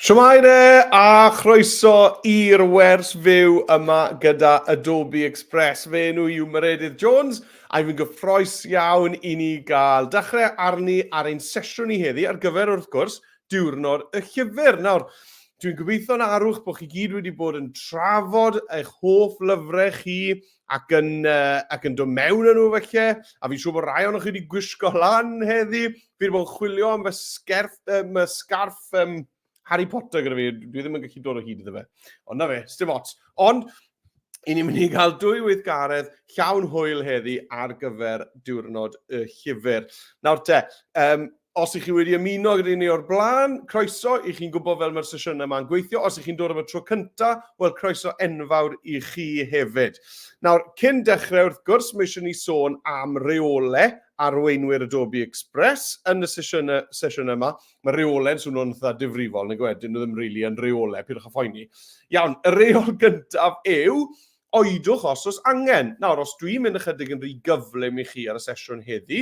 Shwmae de, a chroeso i'r wers fyw yma gyda Adobe Express. Fe enw yw Meredydd Jones, a fi'n gyffroes iawn i ni gael dechrau arni ar ein sesiwn ni heddi ar gyfer, wrth gwrs, diwrnod y llyfr. Nawr, dwi'n gobeithio'n arwch bod chi gyd wedi bod yn trafod eich hoff lyfrau chi ac yn, uh, ac yn dod mewn yn nhw felly, a fi'n siŵr bod rai ohonoch chi wedi gwisgo lan heddi. Fi wedi bod yn chwilio am fy sgerff, um, fy sgarff um, Harry Potter gyda fi, dwi ddim yn gallu dod o hyd iddo fe. Ond na fe, sdim ots. Ond, i ni'n mynd i gael dwy weithgaredd llawn hwyl heddi ar gyfer diwrnod y llyfr. Nawr te, um, Os ych chi wedi ymuno gyda ni o'r blaen, croeso, i chi'n gwybod fel mae'r sesiynau yma'n gweithio. Os ych chi'n dod am y tro cyntaf, wel, croeso enfawr i chi hefyd. Nawr, cyn dechrau, wrth gwrs, mae eisiau ni sôn am reolau arweinwyr Adobe Express yn y sesiynau, sesiynau yma. Mae reolau'n swnio'n eitha difrifol, nag yw e? Dyn nhw ddim rili really yn reolau, pidwch â phoeni. Iawn, y reol gyntaf yw, Oedwch os oes angen. Nawr, os dwi'n mynd ychydig yn rhy gyflym i chi ar y sesiwn heddi,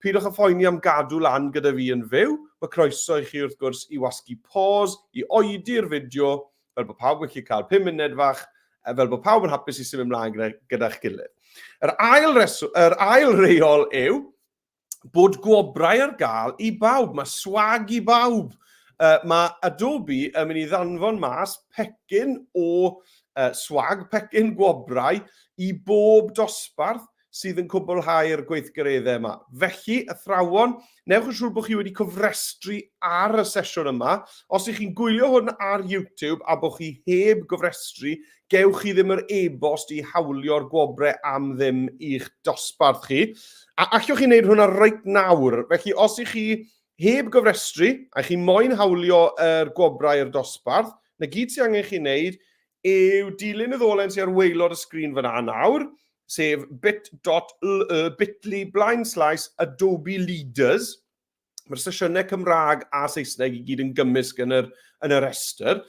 pidwch â phoeni am gadw lan gyda fi yn fyw. Mae croeso i chi, wrth gwrs, i wasgu pause, i oedi'r fideo, fel bod pawb yn gallu cael 5 munud fach, fel bod pawb yn hapus i symud ymlaen gyda'ch gyda gilydd. Yr ail, resw, yr ail reol yw, bod gwobrau ar gael i bawb. Mae swag i bawb. Uh, mae Adobe yn mynd i ddanfon mas pecyn o uh, swag, pecyn gwobrau i bob dosbarth sydd yn cwblhau'r gweithgareddau yma. Felly, athrawon, newch yn siŵr bod chi wedi cofrestru ar y sesiwn yma. Os ych chi'n gwylio hwn ar YouTube a bod chi heb gofrestru, Gewch chi ddim yr e-bost i hawlio'r gwobrau am ddim i'ch dosbarth chi. A allwch chi wneud hwnna reit nawr. Felly, os ych chi heb gofrestru a chi moyn hawlio yr gwobrau i'r dosbarth, na gyd sy'n angen chi wneud yw dilyn y ddolen sy'n ar waelod y sgrin fyna nawr, sef bit.ly bit.ly blaen slaes Adobe Leaders. Mae'r sesiynau Cymraeg a Saesneg i gyd yn gymysg yn yr, yn y restr.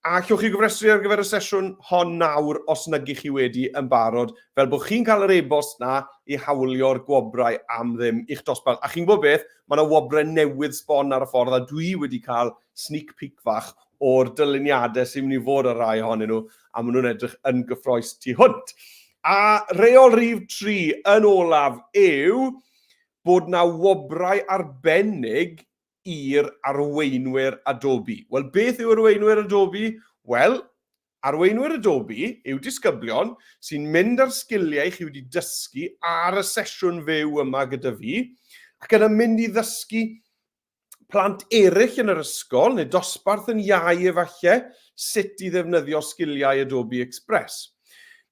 A allwch chi gofrestru ar gyfer y sesiwn hon nawr os nag ych chi wedi yn barod, fel bod chi'n cael yr e-bost na i hawlio'r gwobrau am ddim i'ch dosbarth. A chi'n gwybod beth, mae yna wobrau newydd sbon ar y ffordd a dwi wedi cael sneak peek fach o'r dyluniadau sy'n mynd i fod ar rai ohonyn nhw, a maen nhw'n edrych yn gyffroes tu hwnt. A reol rhif 3 yn olaf yw bod 'na wobrau arbennig i'r arweinwyr Adobe. Wel, beth yw arweinwyr Adobe? Wel, arweinwyr Adobe yw disgyblion sy'n mynd â'r sgiliau chi wedi dysgu ar y sesiwn fyw yma gyda fi, ac yna mynd i ddysgu plant eraill yn yr ysgol, neu dosbarth yn iau efallai, sut i ddefnyddio sgiliau Adobe Express.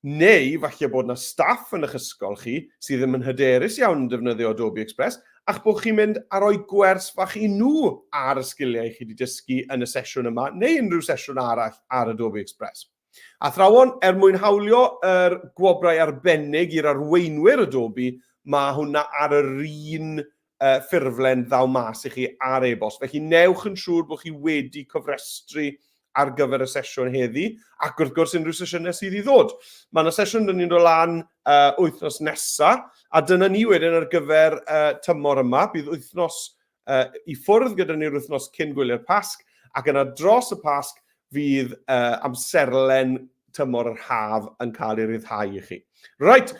Neu falle bod yna staff yn eich ysgol chi sydd ddim yn hyderus iawn yn defnyddio Adobe Express, a'ch bod chi'n mynd a rhoi gwers fach i nhw ar y sgiliau chi wedi dysgu yn y sesiwn yma, neu unrhyw sesiwn arall ar Adobe Express. Athrawon, er mwyn hawlio yr gwobrau arbennig i'r arweinwyr Adobe, mae hwnna ar yr un uh, ffurflen ddaw mas i chi ar e-bost. Felly newch yn siŵr bod chi wedi cofrestru ar gyfer y sesiwn heddi, ac wrth gwrs unrhyw sesiynau sydd i ddod. Mae yna sesiwn dyn ni'n dod lan uh, wythnos nesaf, a dyna ni wedyn ar gyfer uh, tymor yma. Bydd wythnos uh, i ffwrdd gyda ni'r wythnos cyn gwyliau'r Pasg, ac yna dros y Pasg fydd uh, amserlen tymor yr haf yn cael ei ryddhau i chi. Right,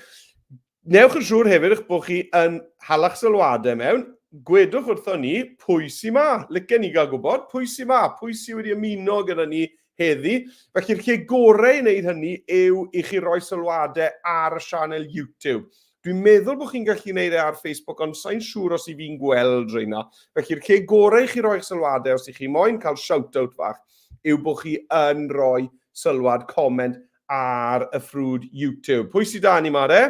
newch yn siŵr hefyd eich bod chi yn halach sylwadau mewn. Gwedwch wrtho ni pwy sy'n ma. Licen ni gael gwybod pwy sy'n ma, pwy sy'n wedi ymuno gyda ni heddi. Felly'r lle gorau i wneud hynny yw i chi roi sylwadau ar y sianel YouTube. Dwi'n meddwl bod chi'n gallu gwneud e ar Facebook, ond sa'n siŵr os i fi'n gweld reina. Felly'r lle gorau i chi roi'ch sylwadau os i chi moyn cael shout-out fach yw bod chi yn rhoi sylwad, comment ar y ffrwd YouTube. Pwy sydd da ni ma de?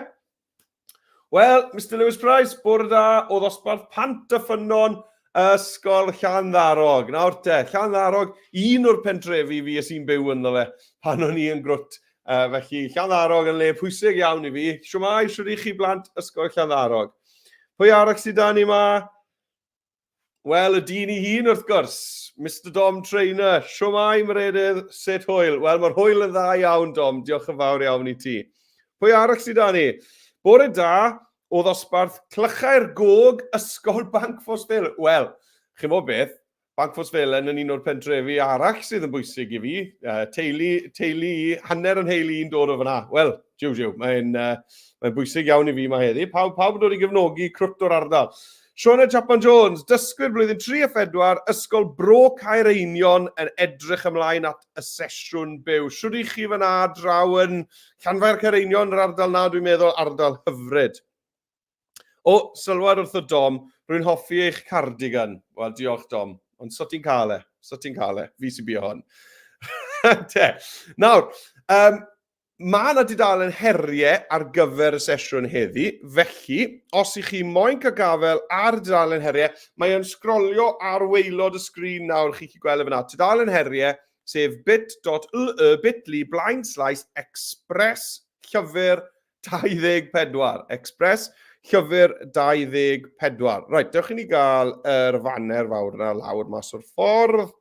Wel, Mr Lewis Price, bore da o ddosbarth Pant y Ffynnon, Ysgol Llanddarog. Nawr te, Llanddarog, un o'r pentrefi fi sy'n byw ynddo fe pan o'n i yn grwt. Uh, felly, Llanddarog yn le pwysig iawn i fi. Siwmai, siwr i chi blant Ysgol Llanddarog. Pwy arall sydd da ni ma? Wel, y dyn ei hun wrth gwrs, Mister Dom Trainer. Shwmae, Meredydd, sut hwyl? Wel, mae'r hwyl yn dda iawn, Dom. Diolch yn fawr iawn i ti. Pwy arall sydd da ni? Bore da o ddosbarth Clychau'r Gog, Ysgol Banc Ffosfil. Wel, chi'n bod beth? Bancffosfelen yn un o'r pentrefi arall sydd yn bwysig i fi. Teulu, teulu i, hanner yn heulu i'n dod o fyna. Wel, jiw jiw, mae'n mae bwysig iawn i fi mae heddi. Pawb, pawb yn dod i gefnogi crwt o'r ardal. Siona Chapman Jones, dysgwyr blwyddyn 3 a 4, Ysgol Bro Caereinion yn edrych ymlaen at y sesiwn byw. Shwd i chi fyna draw yn Llanfair Caereinion, yr ardal na, dwi'n meddwl, ardal hyfryd. O, sylwad wrtho Dom, rwy'n hoffi eich cardigan. Wel, diolch Dom, ond so ti'n cael e, so ti'n cael e, fi sy'n bu hon. Te. Nawr, um, mae yna dudalen heriau ar gyfer y sesiwn heddi, felly, os ych chi moyn cael gafael ar y dudalen heriau, mae e'n sgrolio ar waelod y sgrin nawr, chi'n gallu gweld e fyna. Tudalen heriau, sef bit.ly bit.ly blaen slaes express llyfr 24. Express, llyfr 24. Reit, dewch i ni gael yr faner fawr yna lawr mas o'r ffordd.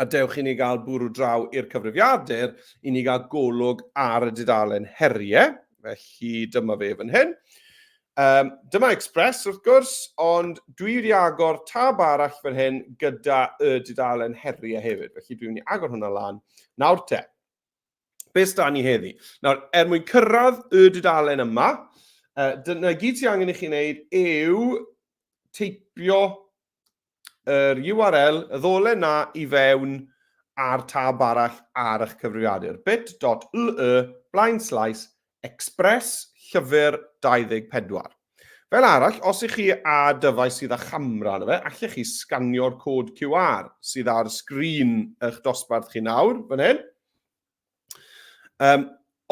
A dewch i ni gael bwrw draw i'r cyfrifiadur i ni gael golwg ar y dudalen heriau. Felly dyma fe fan hyn. Um, dyma Express wrth gwrs, ond dwi wedi agor tab arall fan hyn gyda y dudalen heriau hefyd. Felly dwi'n mynd i agor hwnna lan. Nawr te, Beth da ni heddi? Nawr, er mwyn cyrraedd y dudalen yma, dyna gyd sy'n angen i chi wneud yw teipio yr URL, y ddolen na i fewn ar tab arall ar eich cyfrifiadur. bit.ly blaen slaes express llyfr 24. Fel arall, os ych chi â dyfais sydd â chamera arno fe, allech chi sganio'r cod QR sydd ar sgrin eich dosbarth chi nawr, fan hyn. Um,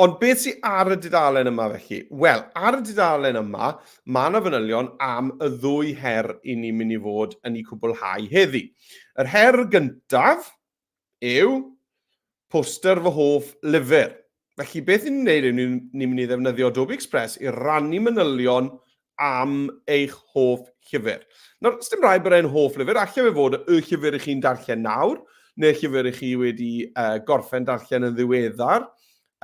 ond beth sydd ar y dudalen yma felly? Wel, ar y dudalen yma, mae yna fanylion am y ddwy her i ni'n mynd i fod yn ei cwblhau heddi. Yr her gyntaf yw poster fy hoff lyfr. Felly beth ni'n wneud yw ni'n mynd i ddefnyddio Adobe Express i rannu manylion am eich hoff llyfr. Nawr, sdim rhaid bod e'n hoff lyfr, allai fe fod y llyfr i chi'n darllen nawr, neu llyfr i chi wedi gorffen darllen yn ddiweddar.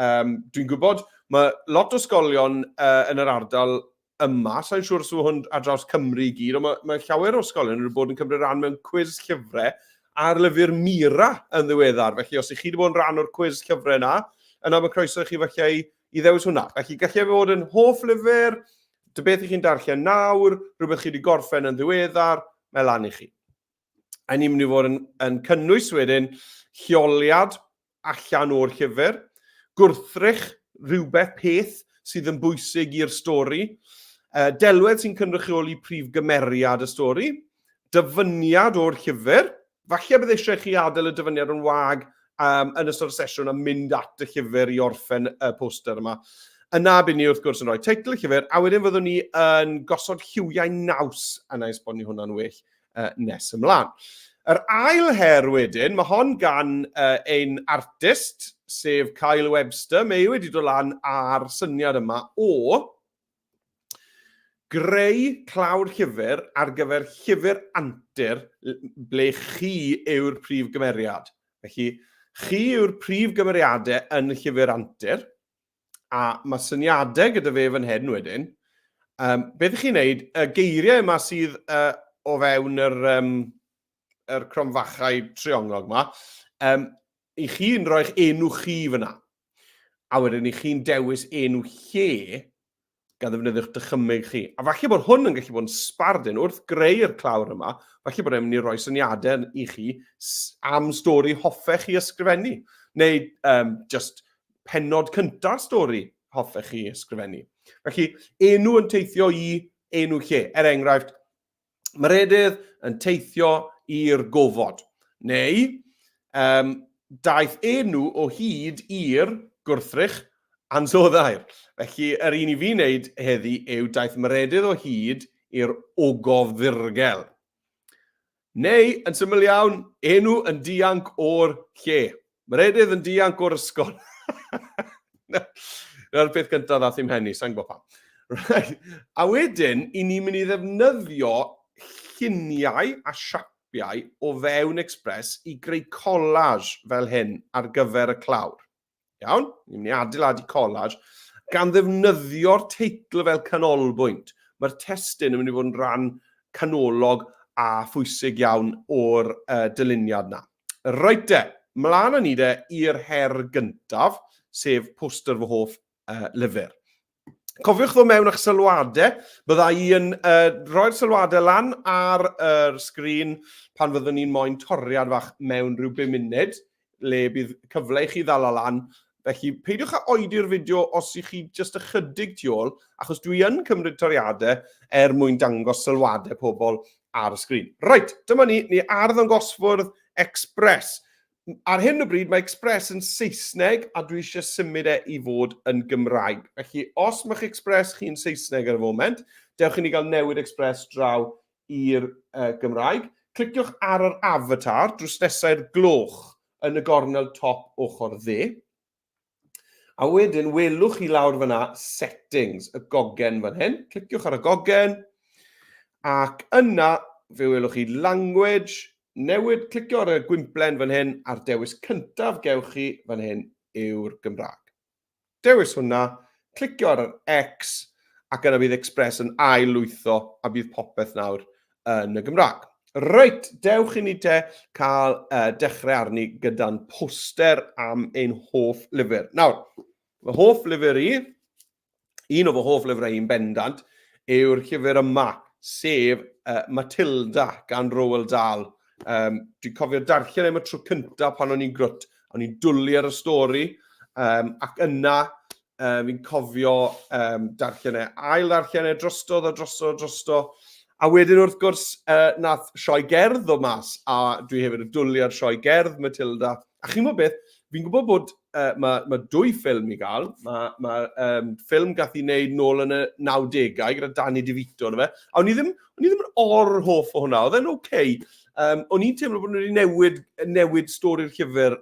Um, dwi'n gwybod, mae lot o ysgolion yn yr ardal yma, sa'n siŵr os yw hwn ar draws Cymru i gyd, ond mae, mae llawer o ysgolion wedi bod yn cymryd rhan mewn cwiz llyfrau ar lyfr Mira yn ddiweddar. Felly, os ych chi wedi bod yn rhan o'r cwiz llyfrau yna, yna mae croeso i chi falle i, i ddewis hwnna. Felly, gallai fe fod yn hoff lyfr, dy beth ych chi'n darllen nawr, rhywbeth chi wedi gorffen yn ddiweddar, mae lan i chi. A ni'n mynd i fod yn, yn cynnwys wedyn lleoliad allan o'r llyfr, gwrthrych, rhywbeth, peth sydd yn bwysig i'r stori, delwedd sy'n cynrychioli prif gymeriad y stori, dyfyniad o'r llyfr, falle bydd eisiau chi adael y dyfyniad yn wag um, yn ystod y sesiwn a mynd at y llyfr i orffen y poster yma. Yna bydd ni wrth gwrs yn rhoi teitl y llyfr, a wedyn fyddwn ni yn gosod lliwiau naws, a na i esbonio hwnna'n well nes ymlaen. Yr ail her wedyn, mae hon gan ein artist, sef Kyle Webster. Mae e wedi dod lan â'r syniad yma o greu clawr llyfr ar gyfer llyfr antur ble chi yw'r prif gymeriad. Felly, chi yw'r prif gymeriadau yn y llyfr antur, A mae syniadau gyda fe fan hyn wedyn. Um, beth ych chi'n neud, y geiriau yma sydd o fewn yr, um, yr cromfachau trionglog yma, um, i chi'n rhoi'ch enw chi fyna. A wedyn i chi'n dewis enw lle gan ddefnyddio'ch dychymyg chi. A falle bod hwn yn gallu bod yn sbardun wrth greu'r clawr yma, falle bod e'n mynd i roi syniadau i chi am stori hoffech chi ysgrifennu, neu um, just pennod cynta'r stori hoffech chi ysgrifennu. Felly, enw yn teithio i enw lle. Er enghraifft, Meredydd yn teithio i'r gofod. Neu, um, daeth enw o hyd i'r gwrthrych ansoddair. Felly, yr un i fi wneud heddi yw daeth Meredydd o hyd i'r ogof ddirgel. Neu, yn syml iawn, enw yn dianc o'r lle. Meredydd yn dianc o'r ysgol. Dyna'r peth gyntaf ddath i'm mhen i, sa'n gwybod pam. Right. A wedyn, i ni'n mynd i ddefnyddio lluniau a siapiau o fewn Express i greu collage fel hyn ar gyfer y clawr. Iawn? Ni'n mynd i adeiladu collage gan ddefnyddio'r teitl fel canolbwynt. Mae'r testun yn mynd i fod yn rhan canolog a phwysig iawn o'r dyluniad 'na. Reit de, mlaen â ni de i'r her gyntaf, sef poster fy hoff lyfr. Cofiwch ddod mewn â'ch sylwadau. Bydda i yn rhoi'r sylwadau lan ar yr sgrin pan fyddwn ni'n moyn toriad fach mewn rhyw bum munud, le bydd cyfle i chi ddala lan. Felly, peidiwch â oedi'r fideo os ych chi jyst ychydig tu ôl, achos dwi yn cymryd toriadau er mwyn dangos sylwadau pobl ar y sgrin. Reit, dyma ni, ni ar ddangosfwrdd Express. Ar hyn o bryd mae Express yn Saesneg a dwi eisiau symud e i fod yn Gymraeg. Felly, os mae'ch Express chi'n Saesneg ar y foment, dewch i ni gael newid Express draw i'r Gymraeg. Cliciwch ar yr avatar drws nesau'r gloch yn y gornel top ochr dde. A wedyn welwch chi lawr fyna settings, y gogen fan hyn. Cliciwch ar y gogen. Ac yna fe welwch chi language, newid, clicio ar y gwymplen fan hyn a'r dewis cyntaf gewch chi fan hyn yw'r Gymraeg. Dewis hwnna, clicio ar yr X ac yna bydd Express yn ail-lwytho a bydd popeth nawr yn y Gymraeg. Reit, dewch i ni te cael dechrau arni gyda'n poster am ein hoff lyfr. Nawr, fy hoff lyfr i, un o fy hoff lyfrau i'n bendant, yw'r llyfr yma, sef Matilda gan Roald Dahl. Dwi'n cofio darllen am y tro cyntaf pan o'n i'n grwt, o'n i'n dwlu ar y stori, ac yna fi'n cofio darllen e, ail ddarllen e drostodd a drosto a drosto. A wedyn wrth gwrs, nath sioe gerdd ddod mas, a dwi hefyd yn dwlu ar sioe gerdd Matilda. A chi'n gwybod beth, fi'n gwybod bod mae ma dwy ffilm i gael. Mae ma, ffilm gath ei wneud nôl yn y 90au gyda Danny DeVito yna fe. A o'n i ddim, o'n i ddim yn or hoff o hwnna, oedd e'n oce. Okay. O'n i'n teimlo bod nhw wedi newid, newid stori'r llyfr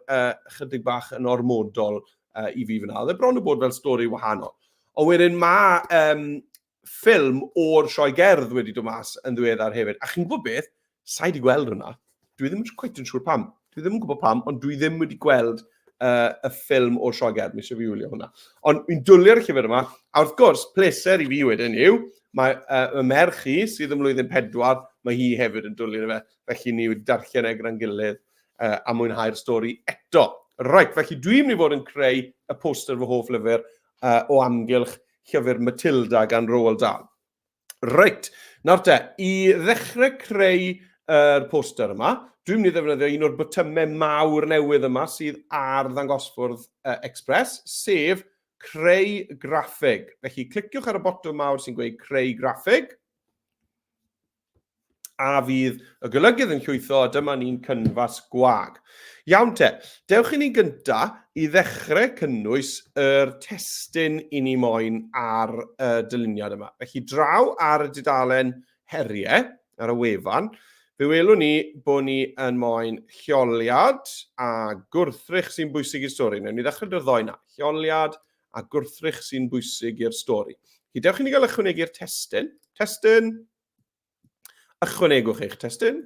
chydig bach yn ormodol i fi fyna. Oedd e bron o bod fel stori wahanol. Ond wedyn mae ffilm o'r sioe gerdd wedi dod mas yn ddiweddar hefyd. A chi'n gwybod beth? Sa i wedi gweld hwnna. Dwi ddim yn quite yn siŵr pam. Dwi ddim yn gwybod pam, ond dwi ddim wedi gweld y ffilm o'r sioe gerdd. Mi eisiau fi wylio hwnna. Ond fi'n dwlu ar y llyfr yma. A wrth gwrs, pleser i fi wedyn yw, mae y merch i sydd ym mlwyddyn 4, mae hi hefyd yn dwlu arno fe. Felly ni wedi darllen e gyda'n gilydd a mwynhau'r stori eto. Reit, felly dwi'n mynd i fod yn creu y poster fy hoff lyfr o amgylch llyfr Matilda gan Roald Dahl. Reit, nawr te, i ddechrau creu yr poster yma, dwi'n mynd i ddefnyddio un o'r botymau mawr newydd yma sydd ar ddangosfwrdd Express, sef creu graffig. Felly, cliciwch ar y botwm mawr sy'n gweud creu graffig. A fydd y golygydd yn llwytho a dyma ni'n cynfas gwag. Iawn te, dewch i ni gynta i ddechrau cynnwys yr testun i ni moyn ar y dyluniad yma. Felly draw ar y dudalen heriau ar y wefan, fe welwn ni bod ni yn moyn lleoliad a gwrthrych sy'n bwysig i'r stori. Newn ni ddechrau dy'r ddoi na. Lleoliad a gwrthrych sy'n bwysig i'r stori. Felly dewch i ni gael ychwanegu'r testun. Testun, Ychwanegwch eich testun.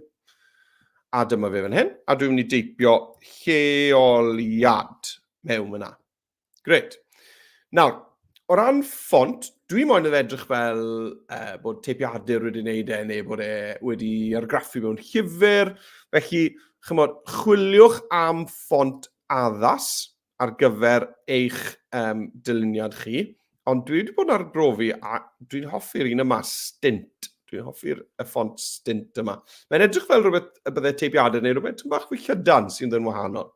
A dyma fe fan hyn. A dwi'n mynd i deipio lleoliad mewn fyna. Gret. Nawr, o ran ffont, dwi moyn iddo edrych fel bod teipiadur wedi wneud e neu bod e wedi argraffu mewn llyfr. Felly, chymod, chwiliwch am ffont addas ar gyfer eich dyluniad chi. Ond dwi wedi bod yn arbrofi a dwi'n hoffi'r un yma, Stint. Dwi'n hoffi'r y ffont Stint yma. Mae'n edrych fel rhywbeth y byddai teipiadau neu rhywbeth tipyn bach fwy llydan sy'n yn wahanol.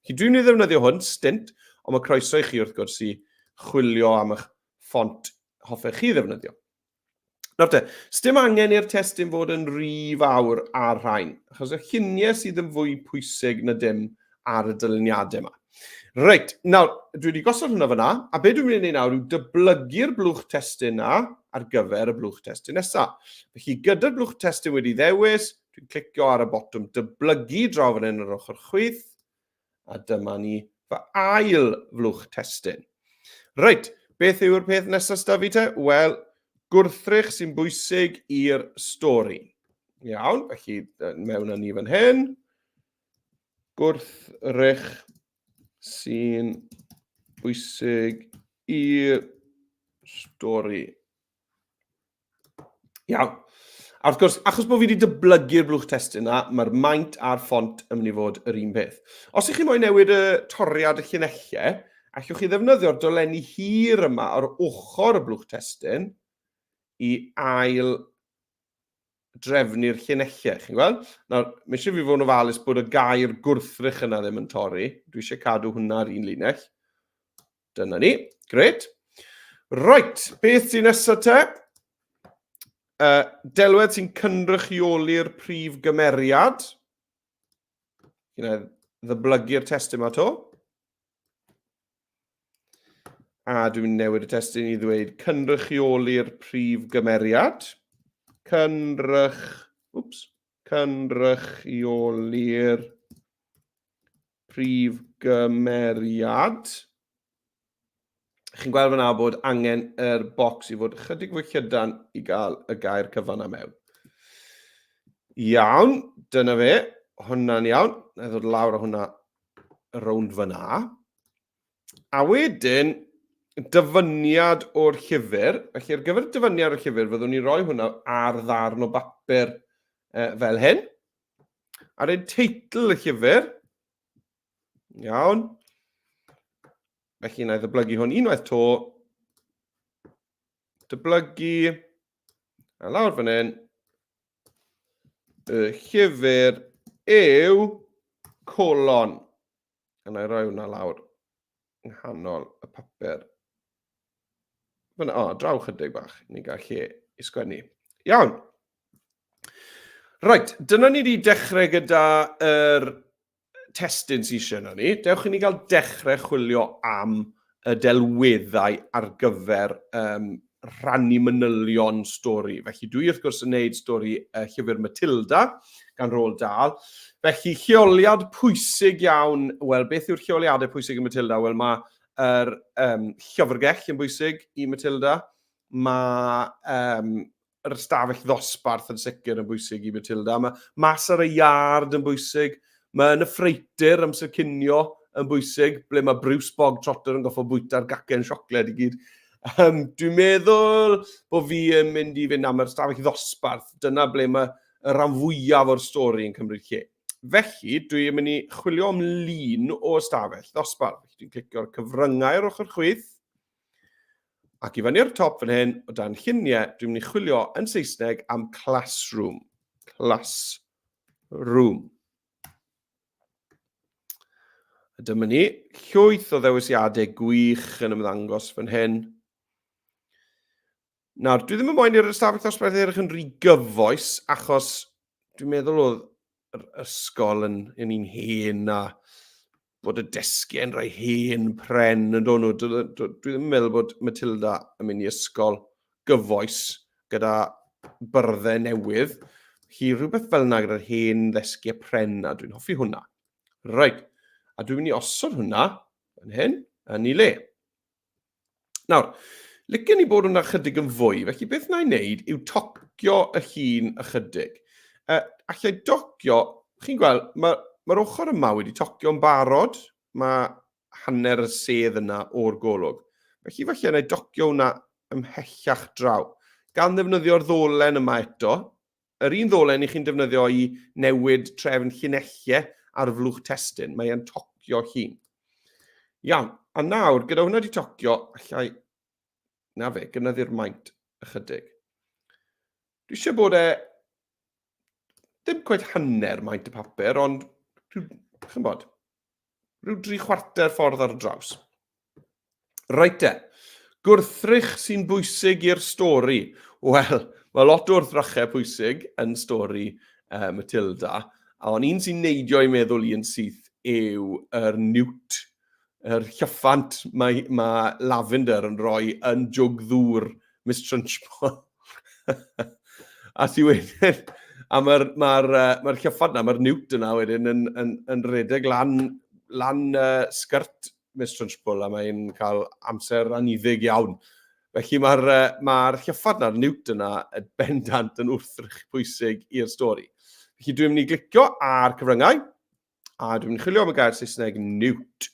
Felly dwi'n mynd i ddefnyddio hwn, Stint, ond mae croeso i chi wrth gwrs i chwilio am eich ffont hoffech chi ddefnyddio. Nawr te, sdim angen i'r testun fod yn rhy fawr ar rhain, achos y lluniau sydd yn fwy pwysig na dim ar y dyluniadau yma. Reit, nawr, dwi wedi gosod hwnna fyna, a be dwi'n mynd i wneud nawr yw dyblygu'r blwch testun na ar gyfer y blwch testun nesaf. Felly, gyda'r blwch testun wedi ddewis, dwi'n clicio ar y botwm dyblygu draw fan hyn ar ochr chwith, A dyma ni fy ail flwch testun. Reit, beth yw'r peth nesaf sda fi te? Wel, gwrthrych sy'n bwysig i'r stori. Iawn, felly mewn â ni fan hyn. Gwrthrych sy'n bwysig i'r stori. Iawn. A wrth gwrs, achos bod fi wedi dyblygu'r blwch testun yna, mae'r maint a'r ffont yn mynd i fod yr un peth. Os ych chi moyn newid y toriad y llinellau, allwch chi ddefnyddio'r dolenni hir yma ar ochr y blwch testun i ail drefnu'r llinellau, chi'n gweld? Nawr, mae eisiau fi fod yn ofalus bod y gair gwrthrych yna ddim yn torri. Dwi eisiau cadw hwnna ar un linell. Dyna ni. Gret. Right, beth sy'n nesaf te? Delwedd sy'n cynrychioli'r prif gymeriad. Yna ddyblygu'r testun yma to. A dwi'n mynd newid y testun i ddweud cynrychioli'r prif gymeriad. Cynrych... Wps. Cynrychioli'r prif gymeriad. Chi'n gweld fyna bod angen yr bocs i fod ychydig fwy llydan i gael y gair cyfan am mewn. Iawn, dyna fe. Hwnna'n iawn. Na i ddod lawr o hwnna rownd fyna. A wedyn, dyfyniad o'r llyfr. Felly ar gyfer dyfyniad o'r llyfr, fyddwn ni'n rhoi hwnna ar ddarn o bapur fel hyn. Ar ein teitl y llyfr. Iawn. Felly, na i ddyblygu hwn unwaith to. Dyblygu. A lawr fan hyn. Y llyfr yw colon. A na i roi hwnna lawr yng nghanol y papur. Fyna, o, draw chydig bach, ni'n gael lle i sgwennu. Iawn. Reit, dyna ni wedi dechrau gyda yr testun sy'n eisiau yna ni. Dewch i ni gael dechrau chwilio am y delweddau ar gyfer um, rhannu manylion stori. Felly dwi wrth gwrs yn neud stori llyfr Matilda gan Roald Dahl. Felly lleoliad pwysig iawn, wel beth yw'r lleoliadau pwysig yn Matilda? Wel mae yr um, llyfrgell yn bwysig i Matilda, mae um, yr ystafell ddosbarth yn sicr yn bwysig i Matilda. Mae mas ar y iard yn bwysig. Mae yn y ffreitir amser cinio yn bwysig, ble mae Bruce Bog Trotter yn goffo bwyta'r gacen siocled i gyd. Um, dwi'n meddwl bod fi yn mynd i fynd am yr ystafell ddosbarth. Dyna ble mae y rhan fwyaf o'r stori yn cymryd lle. Felly, dwi'n mynd i chwilio am lun o ystafell ddosbarth. Felly, dwi'n clicio'r cyfryngau ar ochr chwith, ac i fyny ar y top fan hyn, o dan lluniau, dwi'n mynd i chwilio yn Saesneg am classroom. Classroom. A dyma ni, llwyth o ddewisiadau gwych yn ymddangos fan hyn. Nawr, dwi ddim yn moyn i'r ystafell ddosbarth edrych yn rhy gyfoes, achos dwi'n meddwl oedd yr ysgol yn, yn un hen a bod y desgiau yn rhai hen pren yn dod nhw. Dwi, dwi, dwi ddim yn meddwl bod Matilda yn mynd i ysgol gyfoes gyda byrddau newydd. Hi rhywbeth fel yna gyda'r hen ddesgiau pren a dwi'n hoffi hwnna. Reit, a dwi'n mynd i osod hwnna yn hyn, yn ei le. Nawr, licen i bod hwnna chydig yn fwy, felly beth wna i wneud yw tocio y llun ychydig. Uh, allai docio, chi'n gweld, mae'r ma, ochr yma wedi tocio'n barod, mae hanner y sedd yna o'r golwg. Felly falle wna i docio hwnna ymhellach draw. Gan ddefnyddio'r ddolen yma eto, yr un ddolen i chi'n defnyddio i newid trefn llinellau ar flwch testun, mae e'n tocio llun. Iawn, a nawr, gyda hwnna wedi tocio, allai, na fe, gynyddu'r maint ychydig. Dwi eisiau bod e ddim cweit hanner maint y papur, ond, chymod, rhyw dri chwarter ffordd ar draws. Reit te, gwrthrych sy'n bwysig i'r stori. Wel, mae lot o wrthrychau pwysig yn stori Matilda, ond un sy'n neidio i meddwl i yn syth yw yr newt, yr llyffant mae, mae Lavender yn rhoi yn jwg ddŵr Miss Trunchbull. a ti wedyn, a mae'r ma ma llyffant na, mae'r newt yna wedyn yn, yn, yn redeg lan, lan sgert Miss Trunchbull a mae'n cael amser aniddig iawn. Felly mae'r ma llyffant na'r newt yna y bendant yn wrthrych pwysig i'r stori. Felly dwi'n mynd i glicio ar cyfryngau a dwi'n mynd i chwilio am y gair Saesneg newt.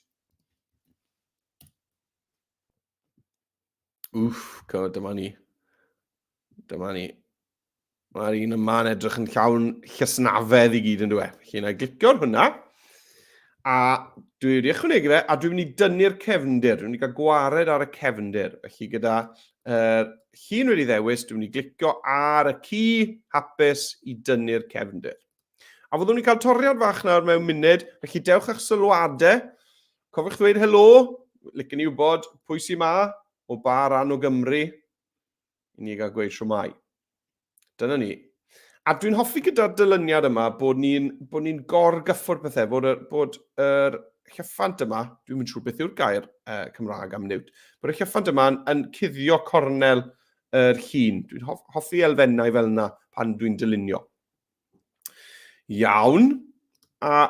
Wff, dyma ni. Dyma ni. Mae'r un yma'n edrych yn llawn llysnafedd i gyd yn dweud. Felly, na i glicio ar hwnna. A dwi wedi ychwanegu fe, a dwi'n mynd i dynnu'r cefndir. Dwi'n mynd i gael gwared ar y cefndir. Felly gyda yr llun wedi ddewis, dwi'n mynd i glicio ar y ci hapus i dynnu'r cefndir. A fyddwn ni'n cael toriad fach nawr mewn munud, felly dewch â'ch sylwadau. Cofiwch ddweud helo, licen i wybod pwy sy'n ma, o ba ran o Gymru, i ni gael gweud shwmae. Dyna ni. A dwi'n hoffi gyda'r dylyniad yma bod ni'n bod ni gorgyffwrdd pethau, bod, yr, bod yr llyffant yma, dwi'n mynd siŵr beth yw'r gair Cymraeg am niwt, bod y llyffant yma yn, yn cuddio cornel yr llun. Dwi'n hoff, hoffi elfennau fel yna pan dwi'n dylunio. Iawn. A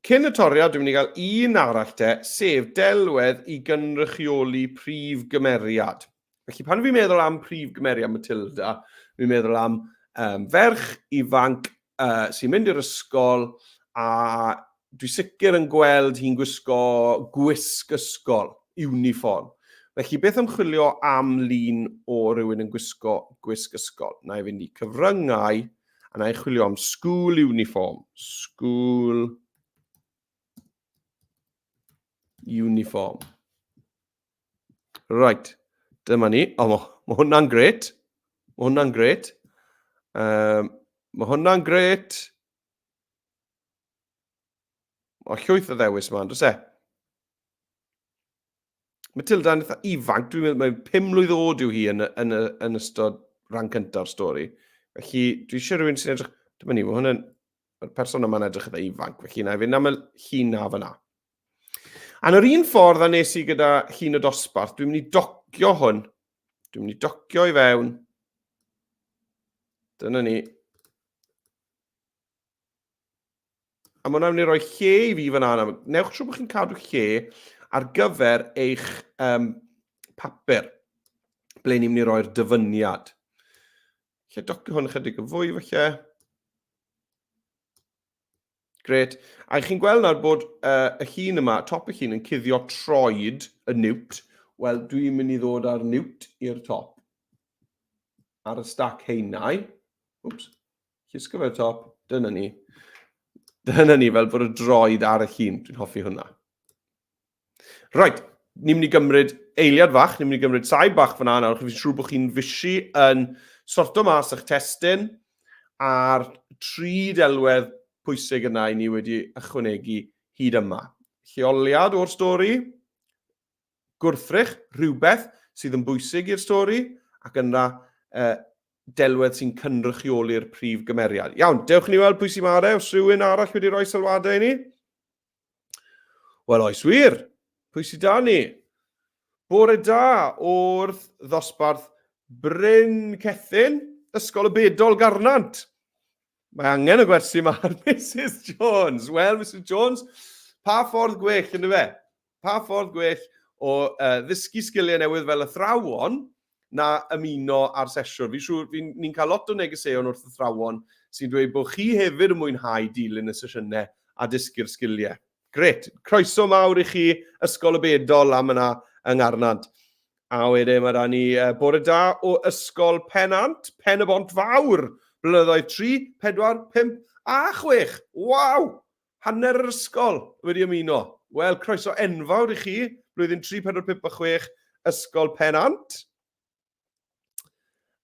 cyn y toriad, dwi'n mynd i gael un arall te, sef delwedd i gynrychioli prif gymeriad. Felly pan fi'n meddwl am prif gymeriad Matilda, fi'n meddwl am um, ferch ifanc sy'n mynd i'r ysgol a dwi sicr yn gweld hi'n gwisgo gwisg ysgol, uniform. Felly beth am chwilio am lun o rywun yn gwisgo gwisg ysgol? Na i fynd i cyfryngau a na i chwilio am school uniform. School uniform. Right, dyma ni. O, mae ma hwnna'n gret. Mae hwnna'n gret. Um, mae hwnna'n gret. Mae llwyth o ddewis yma, does e? Matilda yn eitha ifanc, dwi'n meddwl mae 5 mlwydd oed yw hi yn, yn, yn, yn ystod rhan cyntaf stori. Felly, dwi eisiau rhywun sy'n edrych... Dyma ni, mae hwnna'n... Mae'r person yma'n edrych eitha ifanc, felly na i fynd am y llun na fyna. A'n yr un ffordd a nes i gyda llun y dosbarth, dwi'n mynd i docio hwn. Dwi'n mynd i docio i fewn. Dyna ni. A mae hwnna'n mynd i roi lle i fi fyna. Newch siŵr bod chi'n cadw lle ar gyfer eich um, papur, ble ni'n mynd i roi'r dyfyniad. Lle docio hwn ychydig yn fwy falle. Gret. A chi'n gweld nawr bod uh, y llun yma, top y llun yn cuddio troed y niwt. Wel, dwi'n mynd i ddod â'r niwt i'r top. Ar y stac heinau. Wps. Llusgo fe'r top. Dyna ni. Dyna ni, fel bod y droed ar y llun. Dwi'n hoffi hwnna. Right, ni'n mynd i gymryd eiliad fach, ni'n mynd i gymryd saib bach fyna nawr, chi'n siŵr bod chi'n fysi yn sorto mas eich testun a'r tri delwedd pwysig yna i ni wedi ychwanegu hyd yma. Lleoliad o'r stori, gwrthrych, rhywbeth sydd yn bwysig i'r stori, ac yna delwedd sy'n cynrychioli'r prif gymeriad. Iawn, dewch ni weld pwy sy'n mare, os rhywun arall wedi rhoi sylwadau i ni. Wel, oes wir. Pwy sydd da ni? Bore da wrth ddosbarth Bryn Cethin, Ysgol y Bedol Garnant. Mae angen y gwersi yma ar Mrs Jones. Wel, Mrs Jones, pa ffordd gwell yn fe? Pa ffordd gwell o ddysgu sgiliau newydd fel athrawon na ymuno â'r sesiwn? Fi'n siŵr, fi, ni'n cael lot o negeseuon wrth athrawon sy'n dweud bod chi hefyd yn mwynhau dilyn y sesiynau a dysgu'r sgiliau. Gret, croeso mawr i chi, Ysgol y Bedol am yna yng Ngharnant. A wedyn mae da ni bore da o Ysgol Pennant, Pen y Bont Fawr, blynyddoedd 3, 4, 5 a 6. Waw! Hanner yr ysgol wedi ymuno. Wel, croeso enfawr i chi, blwyddyn 3, 4, 5 a 6, Ysgol Pennant.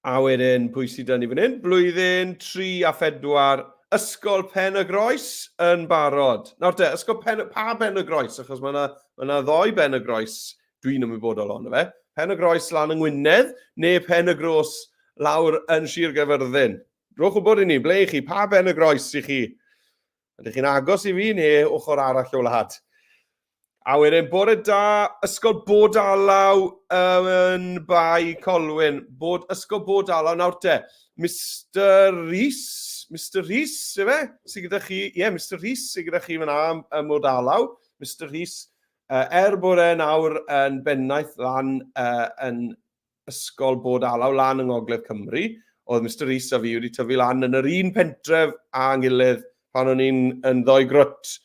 A wedyn, pwy sydd 'da ni fan hyn? Blwyddyn 3 a 4, Ysgol Pen y Groes yn barod. Nawr te, Ysgol Pen... Pa Ben y Groes? Achos mae yna ma yna ddoi Ben y Groes dwi'n ymwybodol ohono fe. Pen y Groes lan yng Ngwynedd, neu Pen y Groes lawr yn Sir Gaerfyrddin. Rhowch wybod i ni, ble i chi, pa Ben y Groes i chi? Ydych chi'n agos i fi neu ochr arall o wlad? A wedyn, bore da, Ysgol Bod Alaw yn Bae Colwyn. Bod, Ysgol Bod Alaw, nawr te, Mr Rhys, Mr Rhys, efe? Sydd gyda chi, ie, yeah, Mr Rhys sydd gyda chi fyna ym Mod Alaw. Mr Rhys, er bod e nawr yn bennaeth lan yn Ysgol Bod Alaw lan yng Ngogledd Cymru. Oedd Mister Rees a fi wedi tyfu lan yn yr un pentref a'n gilydd pan o'n i'n yn ddoi grwt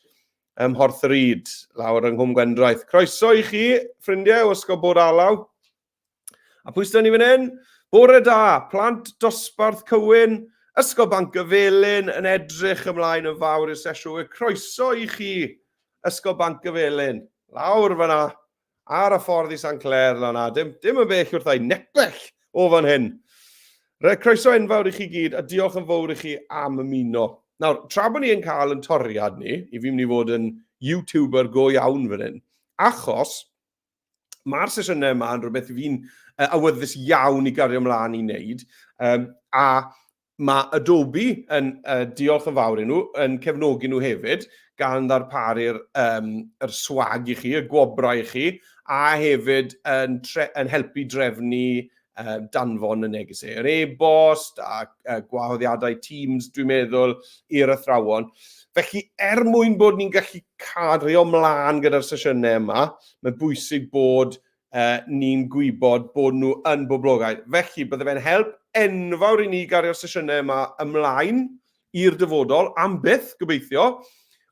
ym Mhorth yr Yd, lawr yng Nghwm Gwendraeth. Croeso i chi, ffrindiau o Ysgol Bod Alaw. A pwy sydd ni fan hyn? Bore da, plant dosbarth Cywyn, Ysgol Banc y Felin yn edrych ymlaen yn fawr i'r sesiwn. Croeso i chi, Ysgol Banc y Felin. Lawr fyna, ar y ffordd i San Cler, na na, dim, dim yn bell wrthau, nepell o fan hyn. Re, croeso enfawr i chi gyd, a diolch yn fawr i chi am ymuno. Nawr, tra bod ni yn cael yn toriad ni, i fi mynd i fod yn YouTuber go iawn fan hyn, achos mae'r sesiynau yma yn rhywbeth fi'n awyddus iawn i gario ymlaen i wneud, um, a mae Adobe yn uh, diolch yn fawr i nhw, yn cefnogi nhw hefyd, gan ddarparu'r um, yr swag i chi, y gwobrau i chi, a hefyd yn, tre yn helpu drefnu uh, danfon y negeseuon e-bost a uh, gwahoddiadau Teams, dwi'n meddwl, i'r athrawon. Felly, er mwyn bod ni'n gallu cario mlaen gyda'r sesiynau yma, mae'n bwysig bod uh, ni'n gwybod bod nhw yn boblogaidd. Felly, bydde fe'n help enfawr i ni gario'r sesiynau yma ymlaen i'r dyfodol, am byth, gobeithio.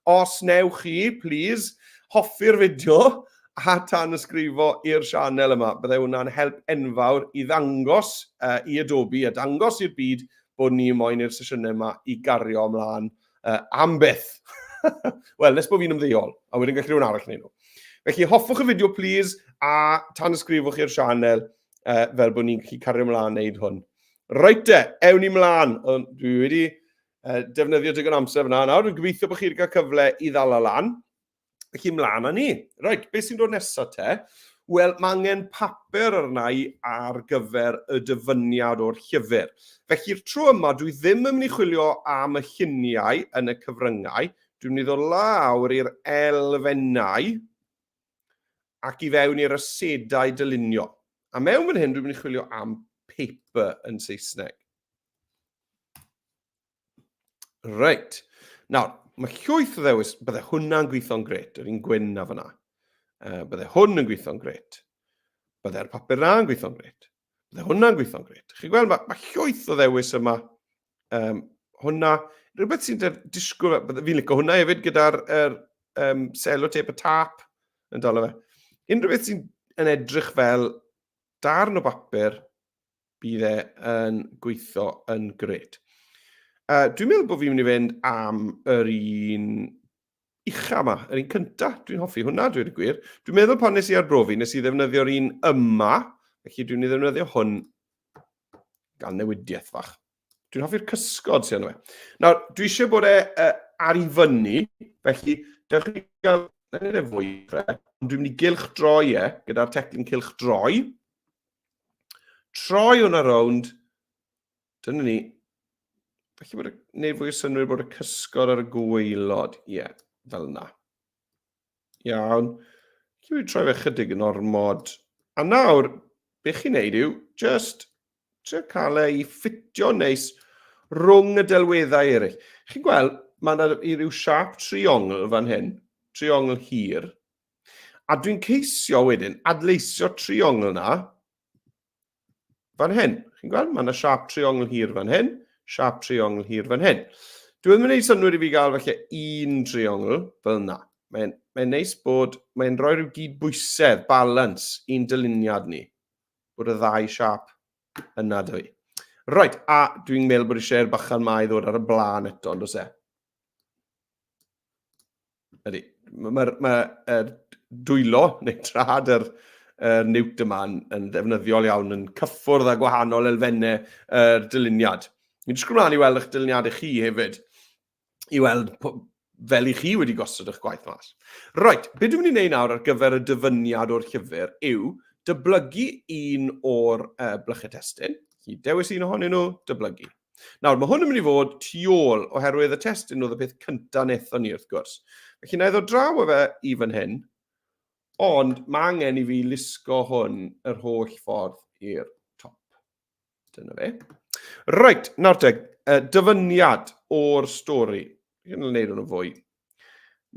Os newch chi, please, hoffi'r fideo a tan ysgrifo i'r sianel yma. Bydde hwnna'n help enfawr i ddangos uh, i Adobe a dangos i'r byd bod ni moyn i'r sesiynau yma i gario ymlaen uh, am byth. Wel, nes bod fi'n ymddeol, a wedyn gallu rhywun arall wneud nhw. Felly, hoffwch y fideo, please, a tan ysgrifwch i'r sianel uh, fel bod ni'n gallu cario ymlaen wneud hwn. Reit te, ewn ni mlaen. Ond dwi wedi uh, defnyddio digon amser fyna nawr. Dwi'n gobeithio bod chi wedi cael cyfle i ddala lan. Felly mlaen â ni. Reit, beth sy'n dod nesaf te? Wel, mae angen papur arna i ar gyfer y dyfyniad o'r llyfr. Felly'r tro yma, dwi ddim yn mynd i chwilio am y lluniau yn y cyfryngau. Dwi'n mynd i ddod lawr i'r elfennau ac i fewn i'r asedau dylunio. A mewn fan hyn, dwi'n mynd i chwilio am paper yn Saesneg. Reit. Nawr, mae llwyth o ddewis, bydde hwnna'n gweithio'n gret, yr un gwyn na fyna. Uh, bydde hwn yn gweithio'n gret. Bydde'r papur na'n gweithio'n gret. Bydde hwnna'n gweithio'n gret. Chi'n gweld, mae, mae llwyth o ddewis yma. Um, hwnna, rhywbeth sy'n disgwyl, fi'n licio hwnna hefyd gyda'r er, um, sellotape y tap yn dal fe. Unrhyw beth sy'n yn edrych fel darn o bapur, bydd e yn gweithio yn gret. Uh, dwi'n meddwl bod fi'n mynd i fynd am yr un ucha yma, yr un cynta. Dwi'n hoffi hwnna, dwi'n y gwir. Dwi'n meddwl pan nes i arbrofi, nes i ddefnyddio'r un yma, felly dwi'n ei ddefnyddio hwn gael newidiaeth fach. Dwi'n hoffi'r cysgod sy'n yno fe. Nawr, dwi eisiau bod e uh, ar i fyny, felly dewch i gael e fwy fe, ond dwi'n mynd i gylch droi e gyda'r teclyn cylch droi. Troi hwnna rownd, dyna ni. Felly bod y, neu fwy o synwyr bod y cysgod ar y gwaelod. Ie, yeah, fel yna. Iawn. Felly wedi troi fe chydig yn ormod. A nawr, be chi'n neud yw, just trio cael e i ffitio neis rhwng y delweddau eraill. Chi'n gweld, mae yna rhyw siap triongl fan hyn, triongl hir. A dwi'n ceisio wedyn adleisio triongl na fan hyn. Chi'n gweld? Mae yna siap triongl hir fan hyn, siap triongl hir fan hyn. Dwi ddim yn gwneud synnwyr i fi gael falle un triongl fel yna. Mae'n mae neis bod, mae'n rhoi rhyw gyd-bwysedd, balance, i'n dyluniad ni. Bod y ddau siap yna dy fi. Reit, a dwi'n meddwl bod eisiau'r bychan ma i ddod ar y blaen eto, ond oes e? Ydy. Mae'r ma er dwylo, neu trad yr, er niwt yma yn, yn ddefnyddiol iawn, yn cyffwrdd â gwahanol elfennau yr dyluniad. Ni'n disgwyl mlaen i weld eich dyluniadau chi hefyd, i weld fel i chi wedi gosod eich gwaith mas. Reit, be dwi'n mynd i wneud nawr ar gyfer y dyfyniad o'r llyfr yw dyblygu un o'r uh, blychau testun. Chi dewis un ohonyn nhw, dyblygu. Nawr, mae hwn yn mynd i fod tu ôl, oherwydd y testun oedd y peth cyntaf wnaethon ni, wrth gwrs. Felly, na i ddod draw â fe i fan hyn, ond mae angen i fi lusgo hwn yr holl ffordd i'r top. Dyna fe. Reit, nawr te, dyfyniad o'r stori. Fi'n gwneud hwn yn fwy.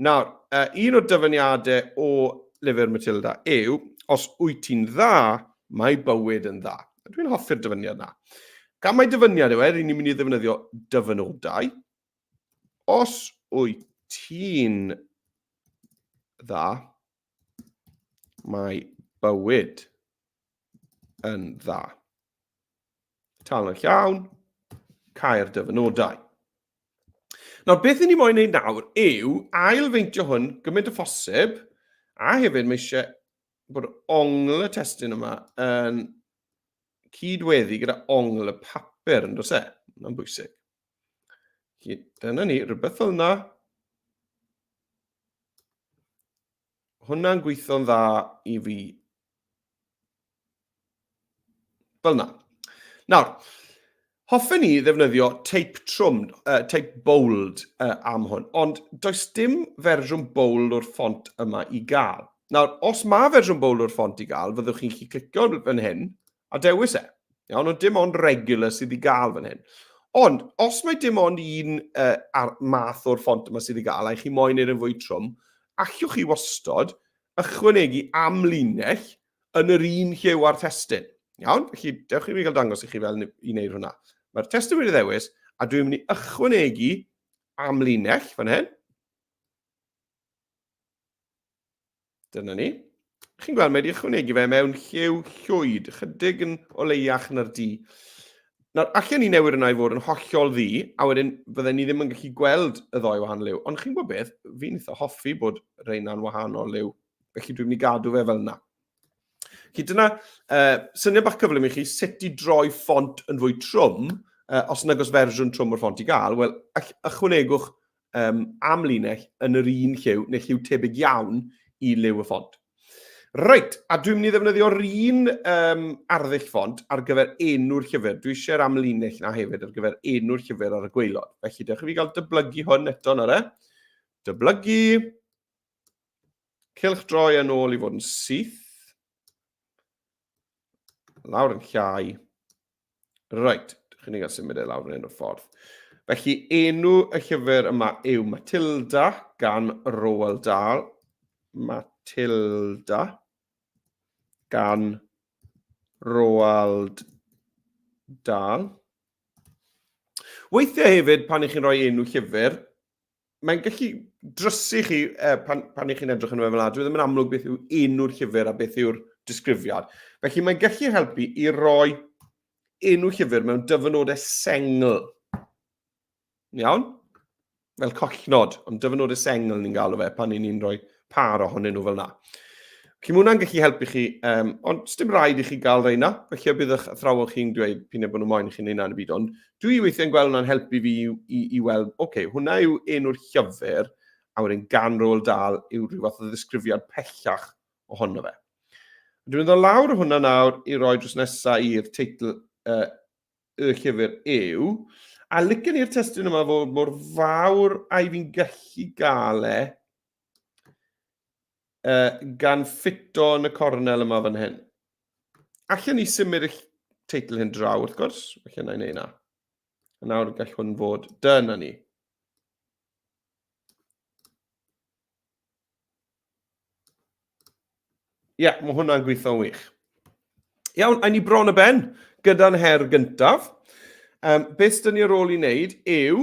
Nawr, un o'r dyfyniadau o lyfr Matilda yw, os wyt ti'n dda, mae bywyd yn dda. Dwi'n hoffi'r dyfyniad na. Gan mai dyfyniad yw e, ry'n ni'n mynd i ddefnyddio dyfynodau. Os wyt ti'n dda, mae bywyd yn dda. Tal yn llawn, cael dyfynodau. Nawr, beth i ni moyn wneud nawr yw ailfeintio hwn gymaint o phosib, a hefyd mae eisiau bod ongl y testun yma yn cydweddu gyda ongl y papur, yn does e? Mae'n bwysig. Felly, dyna ni, rhywbeth fel yna. Hwna'n gweithio'n dda i fi. Fel yna. Nawr, hoffen ni ddefnyddio teip trwm, teip bold am hwn, ond does dim fersiwn bold o'r ffont yma i gael. Nawr, os mae fersiwn bold o'r ffont i gael, fyddwch chi'n gallu clicio fan hyn a dewis e. Iawn, ond dim ond regular sydd i gael fan hyn. Ond, os mae dim ond un ar math o'r ffont yma sydd i gael, a chi moyn neud yn fwy trwm, allwch chi wastod ychwanegu amlinell yn yr un lliw â'r testun. Iawn? Felly, dewch i fi gael dangos i chi fel i wneud hwnna. Mae'r testun wedi ddewis, a dwi'n mynd i ychwanegu amlinell fan hyn. Dyna ni. Chi'n gweld, mae wedi ychwanegu fe mewn lliw llwyd, chydig yn oleiach na'r du. Nawr, allan ni newid hwnna i fod yn hollol ddu, a wedyn fydden ni ddim yn gallu gweld y ddoi wahanol liw. Ond chi'n gwybod beth, fi'n eitha hoffi bod reina'n wahanol liw, felly dwi'n mynd i gadw fe fel yna. Felly dyna syniad bach cyflym i chi sut i droi ffont yn fwy trwm, os nag oes fersiwn trwm o'r ffont i gael, wel, ychwanegwch amlinell yn yr un lliw, neu lliw tebyg iawn i liw y ffont. Reit, a dwi'n mynd i ddefnyddio'r un arddull ffont ar gyfer enw'r llyfr. Dwi eisiau'r amlinell na hefyd ar gyfer enw'r llyfr ar y gwaelod. Felly, dewch i fi gael dyblygu hwn eto nawr e. Dyblygu. Cylch droi yn ôl i fod yn syth. Lawr yn llai. Reit, chi'n ni gael symud e lawr yn un o'r ffordd. Felly, enw y llyfr yma yw Matilda gan Roald Dahl. Matilda gan Roald Dahl. Weithiau hefyd, pan ych chi'n rhoi enw llyfr, mae'n gallu drysu chi pan, pan ych chi'n edrych yn fel yna. Dwi ddim yn amlwg beth yw enw'r llyfr a beth yw'r disgrifiad. Felly mae'n gallu helpu i roi enw llyfr mewn dyfynodau sengl. Iawn? Fel collnod, ond dyfynodau sengl ni'n galw fe pan ni'n rhoi par ohonyn nhw fel yna. Felly mae hwnna'n gallu helpu chi, ond dim rhaid i chi gael reina, felly bydd eich athrawon chi'n dweud p'un bod nhw moyn i chi wneud yn y byd, ond dwi weithiau'n gweld hwnna'n helpu fi i, i, i weld, oce, okay, hwnna yw enw'r llyfr, a wedyn gan Roald Dahl yw rhyw fath o ddisgrifiad pellach ohono fe. Dwi'n mynd o lawr hwnna nawr i roi dros nesaf i'r teitl y llyfr yw, a licen i'r testun yma fod mor fawr a'i fi'n gallu gael e, gan ffito yn y cornel yma fan hyn. Allen ni symud y teitl hyn draw, wrth gwrs, felly yna i wneud na. A nawr gall hwn fod, dyna ni. Ie, yeah, mae hwnna'n gweithio'n wych. Iawn, a ni bron y ben gyda'n her gyntaf. Beth sydd ni ar ôl i wneud yw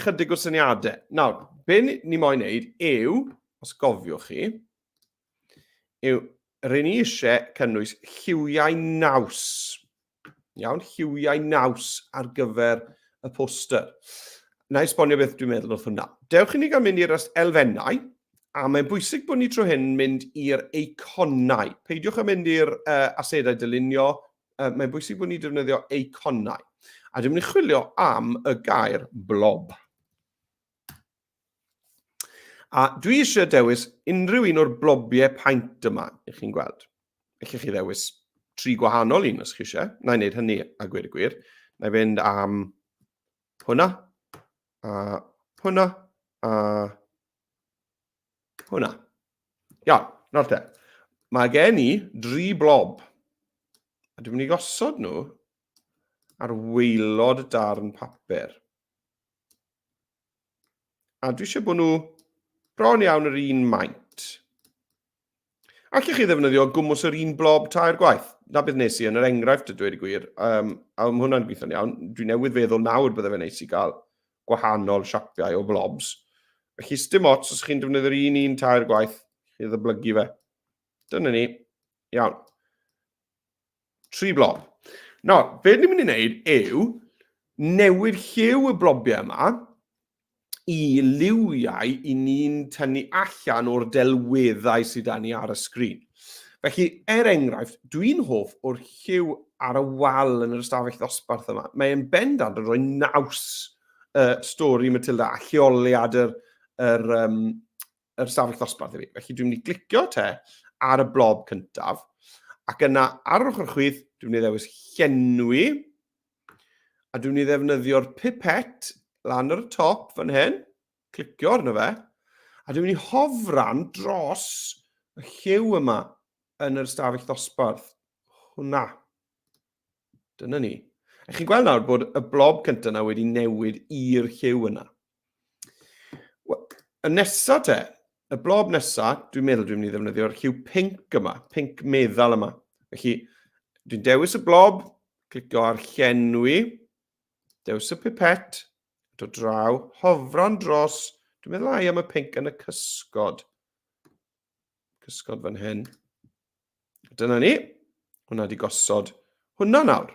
chydig o syniadau. Nawr, be ni moyn wneud yw, os gofiwch chi, yw rydyn ni eisiau cynnwys lliwiau naws. Iawn, lliwiau naws ar gyfer y poster. Na i esbonio beth dwi'n meddwl wrth hwnna. Dewch i ni gael mynd i'r elfennau, a mae'n bwysig bod ni tro hyn mynd i'r eiconau. Peidiwch â mynd i'r asedau dylunio, mae'n bwysig bod ni'n defnyddio eiconau. A dwi'n mynd i chwilio am y gair blob. A dwi eisiau dewis unrhyw un o'r blobiau paent yma, i chi'n gweld. Felly chi ddewis tri gwahanol un os chi eisiau. Na i wneud hynny a gweud y gwir. Na i fynd am hwnna, a hwnna, a hwnna. Iawn, nawr te. Mae gen i dri blob. A dwi'n mynd i gosod nhw ar waelod darn papur. A dwi eisiau bod nhw bron iawn yr un maint. Allwch chi ddefnyddio gwmws yr un blob tair gwaith? Na beth nes i yn yr enghraifft, a dweud y gwir. A mae hwnna'n gweithio'n iawn. Dwi newydd feddwl nawr bydde fe'n neis i gael gwahanol siapiau o blobs. Felly, dim ots os chi'n defnyddio'r un un tair gwaith, chi ddyblygu fe. Dyna ni. Iawn. Tri blob. Nawr, be ni'n mynd i wneud yw newid lliw y blobiau yma i liwiau i ni'n tynnu allan o'r delweddau sydd 'da ni ar y sgrin. Felly, er enghraifft, dwi'n hoff o'r lliw ar y wal yn yr ystafell ddosbarth yma. Mae'n bendant yn rhoi naws stori Matilda a lleoliad yr, yr, um, yr ystafell ddosbarth i fi. Felly dwi'n mynd i glicio te ar y blob cyntaf, ac yna ar yr ochr chwith, dwi'n mynd i ddewis llenwi, a dwi'n mynd i ddefnyddio'r pipet lan ar y top fan hyn, clicio arno fe, a dwi'n mynd i hofran dros y lliw yma yn yr ystafell ddosbarth. Hwna. Dyna ni. A chi'n gweld nawr bod y blob cyntaf yna wedi newid i'r lliw yna. Y nesa te, y blob nesa, dwi'n meddwl dwi'n mynd i ddefnyddio'r lliw pink yma, pink meddal yma. Felly, dwi'n dewis y blob, clicio ar llenwi, dewis y pipet, dod draw, hofran dros, dwi'n meddwl ai am y pink yn y cysgod. Cysgod fan hyn. Dyna ni. Hwna di gosod hwnna nawr.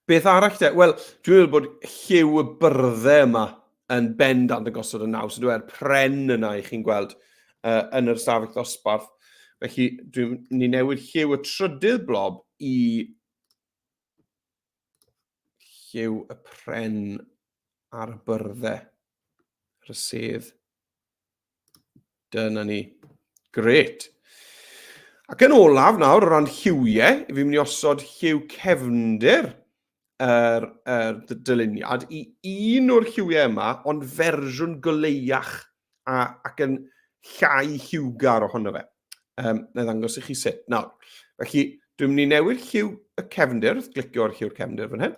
Beth arall te? Wel, dwi'n meddwl bod lliw y byrddau yma yn bendant yn gosod y naws. Ydw e'r pren yna i chi'n gweld yn yr ystafell ddosbarth. Felly, dwi'n ni newid lliw y trydydd blob i lliw y pren ar y byrddau, ar y sedd. Dyna ni. Gret. Ac yn olaf nawr, o ran lliwiau, fi'n mynd i osod lliw cefndir yr, yr dyluniad i un o'r lliwiau yma, ond fersiwn goleiach a, ac yn llai lliwgar ohono fe. Um, na i ddangos i chi sut. Nawr, felly dwi'n mynd i newid lliw y cefndir, wrth glicio ar lliw'r cefndir fan hyn.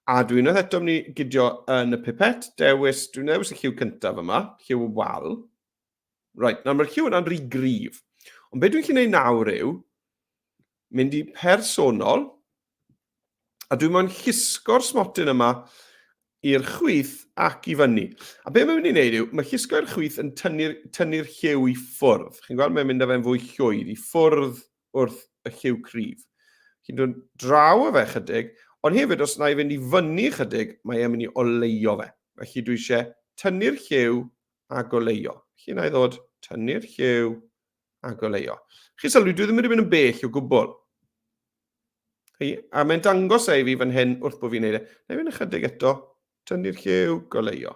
A dwi'n unwaith eto mynd i gydio yn y pipet, dewis, dwi'n dewis y lliw cyntaf yma, lliw y wal. Right, nawr mae'r lliw yna'n rhy gryf. Ond beth dwi'n gallu gwneud nawr yw, mynd i personol, a dwi'n moyn llusgo'r smotyn yma i'r chwith ac i fyny. A be mae'n mynd i wneud yw, mae llusgo i'r chwith yn tynnu'r tynnu lliw i ffwrdd. Chi'n gweld, mae'n mynd â fe'n fwy llwyd, i ffwrdd wrth y lliw cryf. Chi'n dod draw o fe chydig, ond hefyd os na i fynd i fyny chydig, mae e'n mynd i oleio fe. Felly dwi eisiau tynnu'r lliw a goleio. Felly na i ddod tynnu'r lliw a goleio. Chi sylwi, dwi ddim wedi mynd yn bell o gwbl. Chi, a mae'n dangos e i fi fan hyn wrth bod fi'n neud e. Na i fynd ychydig eto, tynnu'r lliw, goleio.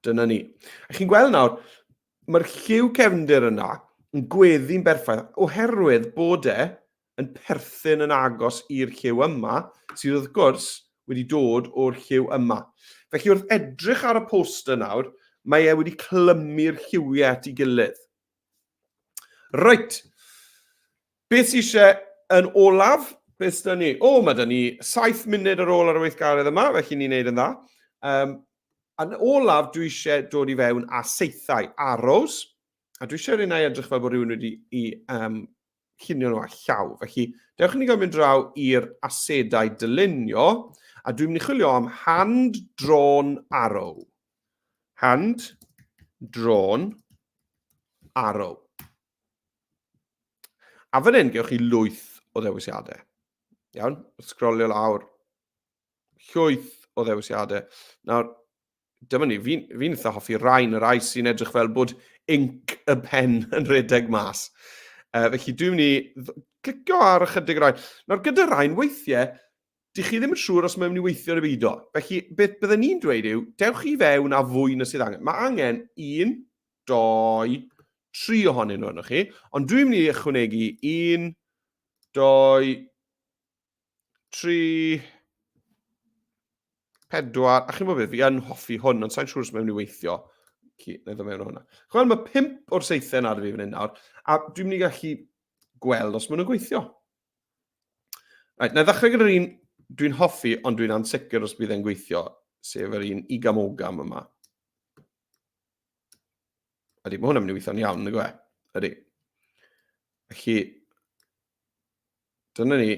Dyna ni. A chi'n gweld nawr, mae'r lliw cefndir yna yn gweddi'n berffaith oherwydd bod e yn perthyn yn agos i'r lliw yma, sydd wrth gwrs wedi dod o'r lliw yma. Felly wrth edrych ar y poster nawr, mae e wedi clymu'r lliwiau at ei gilydd. Reit, beth sydd eisiau yn olaf? Beth sydd ni? O, mae da ni 7 munud ar ôl ar y weithgaredd yma, felly ni'n neud yn dda. Um, Yn olaf, dwi eisiau dod i fewn â saethau, arrows, a dwi eisiau rhywun edrych fel bod rhywun wedi i um, llunio nhw â llaw. Felly, dewch i ni gael mynd draw i'r asedau dylunio, a dwi'n mynd i chwilio am hand-drawn arrow. Hand-drawn arrow. A fan hyn, gewch chi lwyth o ddewisiadau. Iawn, sgrolio lawr, llwyth o ddewisiadau. Nawr, dyma ni, fi'n fi eitha hoffi rhain, y rai sy'n edrych fel bod inc y pen yn rhedeg mas. Felly dwi'n mynd i clicio ar ychydig rai. Nawr, gyda rhain, weithiau, dych chi ddim yn siŵr os mae'n mynd i weithio neu beidio. Felly, beth bydden ni'n dweud yw, dewch i fewn â fwy na sydd angen. Mae angen 1, 2, 3 ohonyn nhw arnoch chi, ond dwi'n mynd i ychwanegu 1, 2, 3, 4, a chi'n gwybod beth, fi yn hoffi hwn, ond sa'n siŵr os mae'n mynd i weithio. Ci, na i ddod mewn o hwnna. Chwel, mae 5 o'r seithau ar fi fan hyn nawr, a dwi'n mynd i gallu gweld os maen nhw'n gweithio. Right, na i ddechrau gyda'r un dwi'n hoffi, ond dwi'n ansicr os bydd e'n gweithio, sef yr un igam-ogam yma. Ydy, mae hwnna'n mynd i weithio'n iawn, nag yw e? Ydy. Felly, Dyna ni.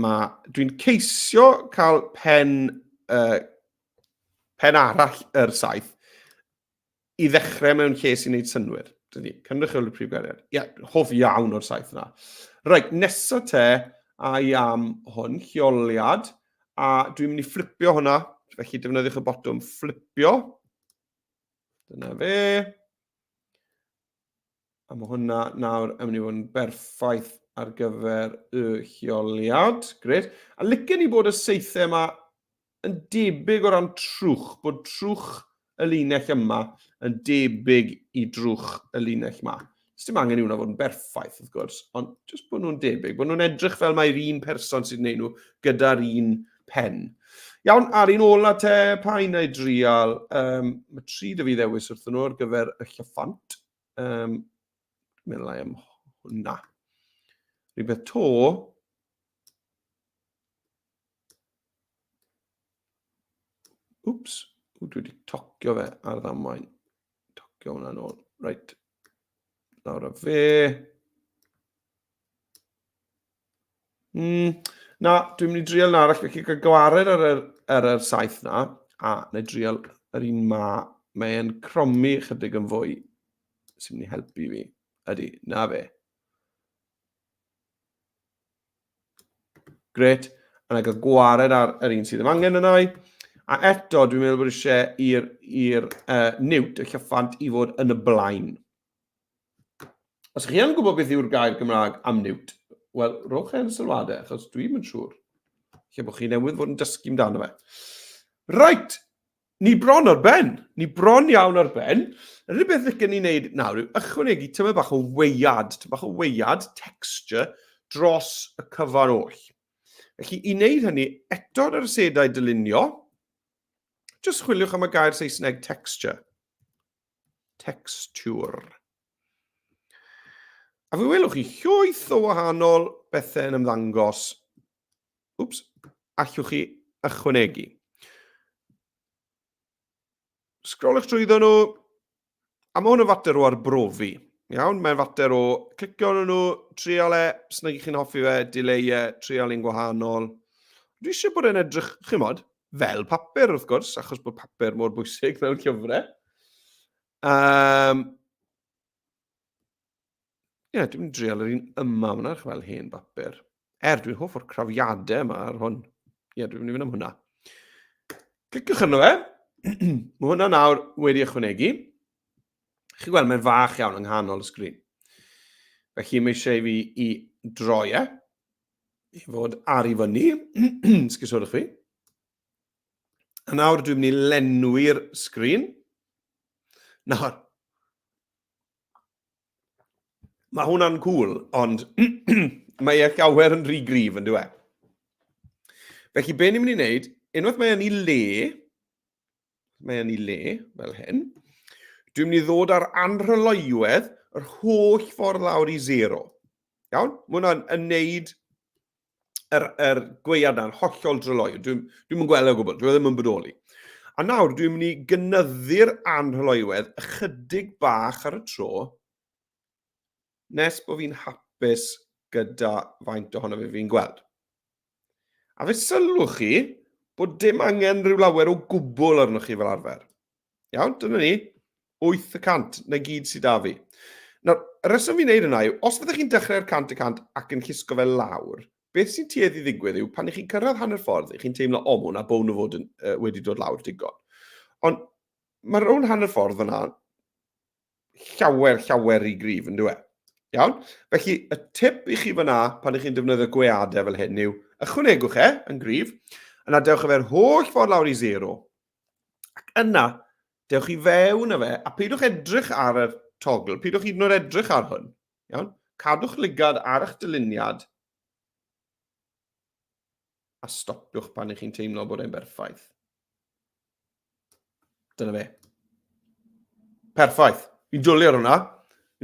Mae, dwi'n ceisio cael pen, pen arall yr saith i ddechrau mewn lle sy'n gwneud synnwyr. Dyna ni, cynrychioli'r prif gymeriad. Ie, yeah, hoff iawn o'r saeth yna. Reit, nesa te, a i am hwn, lleoliad, a dwi'n mynd i fflipio hwnna, felly defnyddiwch y botwm fflipio. Dyna fe. A mae hwnna nawr yn mynd i fod yn berffaith ar gyfer y lleoliad. Gret. A licen i bod y saethau yma yn debyg o ran trwch, bod trwch y linell yma yn debyg i drwch y linell yma. Does dim angen i hwnna fod yn berffaith, wrth gwrs, ond jyst bod nhw'n debyg, bod nhw'n edrych fel mae'r un person sydd wneud nhw gyda'r un pen. Iawn, a'r un ola te, pa un neu drial? Um, mae tri dy fi ddewis wrthyn nhw ar gyfer y llyffant. Um, meddwl am hwnna. Rhywbeth to, Wps, dwi wedi tocio fe ar ddamwain. Tocio hwnna nôl. Reit. Lawr â fe. Mm, na, dwi'n mynd i drial na arall, felly gael gwared ar yr, ar yr saith na, a na i drial yr un ma. Mae'n cromi chydig yn fwy sy'n mynd i helpu fi. Ydy, na fe. Gret. A na gael gwared ar yr un sydd ddim angen yna. A eto, dwi'n meddwl bod eisiau i'r i'r uh, niwt, y llyffant, i fod yn y blaen. Os chi yn gwybod beth yw'r gair Gymraeg am niwt, wel, rhowch e'n sylwadau, achos dwi'n yn siŵr. Lle bod chi newydd fod yn dysgu amdano fe. Right, Ni bron ar ben. Ni bron iawn ar ben. Yr unig beth licen ni wneud nawr yw ychwanegu tyma bach o weiad, tyma bach o weiad, texture, dros y cyfan oll. Felly, i wneud hynny, eto ar yr asedau dylunio, jyst chwiliwch am y gair Saesneg texture. Texture. A fe welwch chi llwyth o wahanol bethau yn ymddangos. Wps, allwch chi ychwanegu. Sgroliwch drwyddo nhw, a mae hwn yn fater o arbrofi. Iawn, mae'n fater o clicio arnyn nhw, trial e, os nag chi'n hoffi fe, dileu e, trial un gwahanol. Dwi eisiau bod e'n edrych, chimod, fel papur wrth gwrs, achos bod papur mor bwysig mewn llyfrau. Um, Ie, yeah, dwi'n drial yr un yma, mae'n edrych fel hen bapur. Er, dwi'n hoff o'r crafiadau yma ar hwn. Ie, yeah, dwi'n mynd i fynd am hwnna. Cliciwch arno fe. Mae hwnna nawr wedi ychwanegu. Chi'n gweld, mae'n fach iawn yng nghanol y sgrin. Felly mae eisiau i fi i droi e, i fod ar i fyny. Sgusodwch fi. A nawr dwi'n mynd i lenwi'r sgrin. Nawr, Mae hwnna'n cool, ond mae e llawer yn rhy gryf yn dyw e. Felly be ni'n mynd i wneud, unwaith mae yn ei le, mae yn ei le, fel hyn, dwi'n mynd i ddod ar anrhyloiwedd yr holl ffordd lawr i zero. Iawn? Mae hwnna'n yn neud yr, yr gweiad na'n hollol dryloyw. Dwi'n dwi yn gweld e o gwbl, dwi ddim yn bodoli. A nawr dwi'n mynd i gynyddu'r anhyloywedd ychydig bach ar y tro nes bod fi'n hapus gyda faint ohono fe fi'n gweld. A fe sylwch chi bod dim angen rhyw lawer o gwbl arnoch chi fel arfer. Iawn, dyna ni. 8% na gyd sydd da fi. Nawr, y rheswm fi'n neud hynna yw, os fyddech chi'n dechrau ar 100% ac yn llusgo fe lawr, beth sy'n tueddu ddigwydd yw, pan ych chi'n cyrraedd hanner ffordd, ych chi'n teimlo, o, mae hwnna bown o fod yn, uh, wedi dod lawr digon. Ond mae rownd hanner ffordd fyna llawer, llawer rhy gryf, yn dweud. Iawn? Felly, y tip i chi fyna pan ych chi'n defnyddio gweadau fel hyn yw, ychwanegwch e yn gryf, yna dewch e fe'r holl ffordd lawr i zero. Ac yna, dewch i fewn â fe, a peidiwch edrych ar y togl, peidiwch hyd yn oed edrych ar hwn. Iawn? Cadwch lygad ar eich dyluniad a stopiwch pan ych chi'n teimlo bod e'n berffaith. Dyna fe. Perffaith. Fi'n dwlu ar hwnna.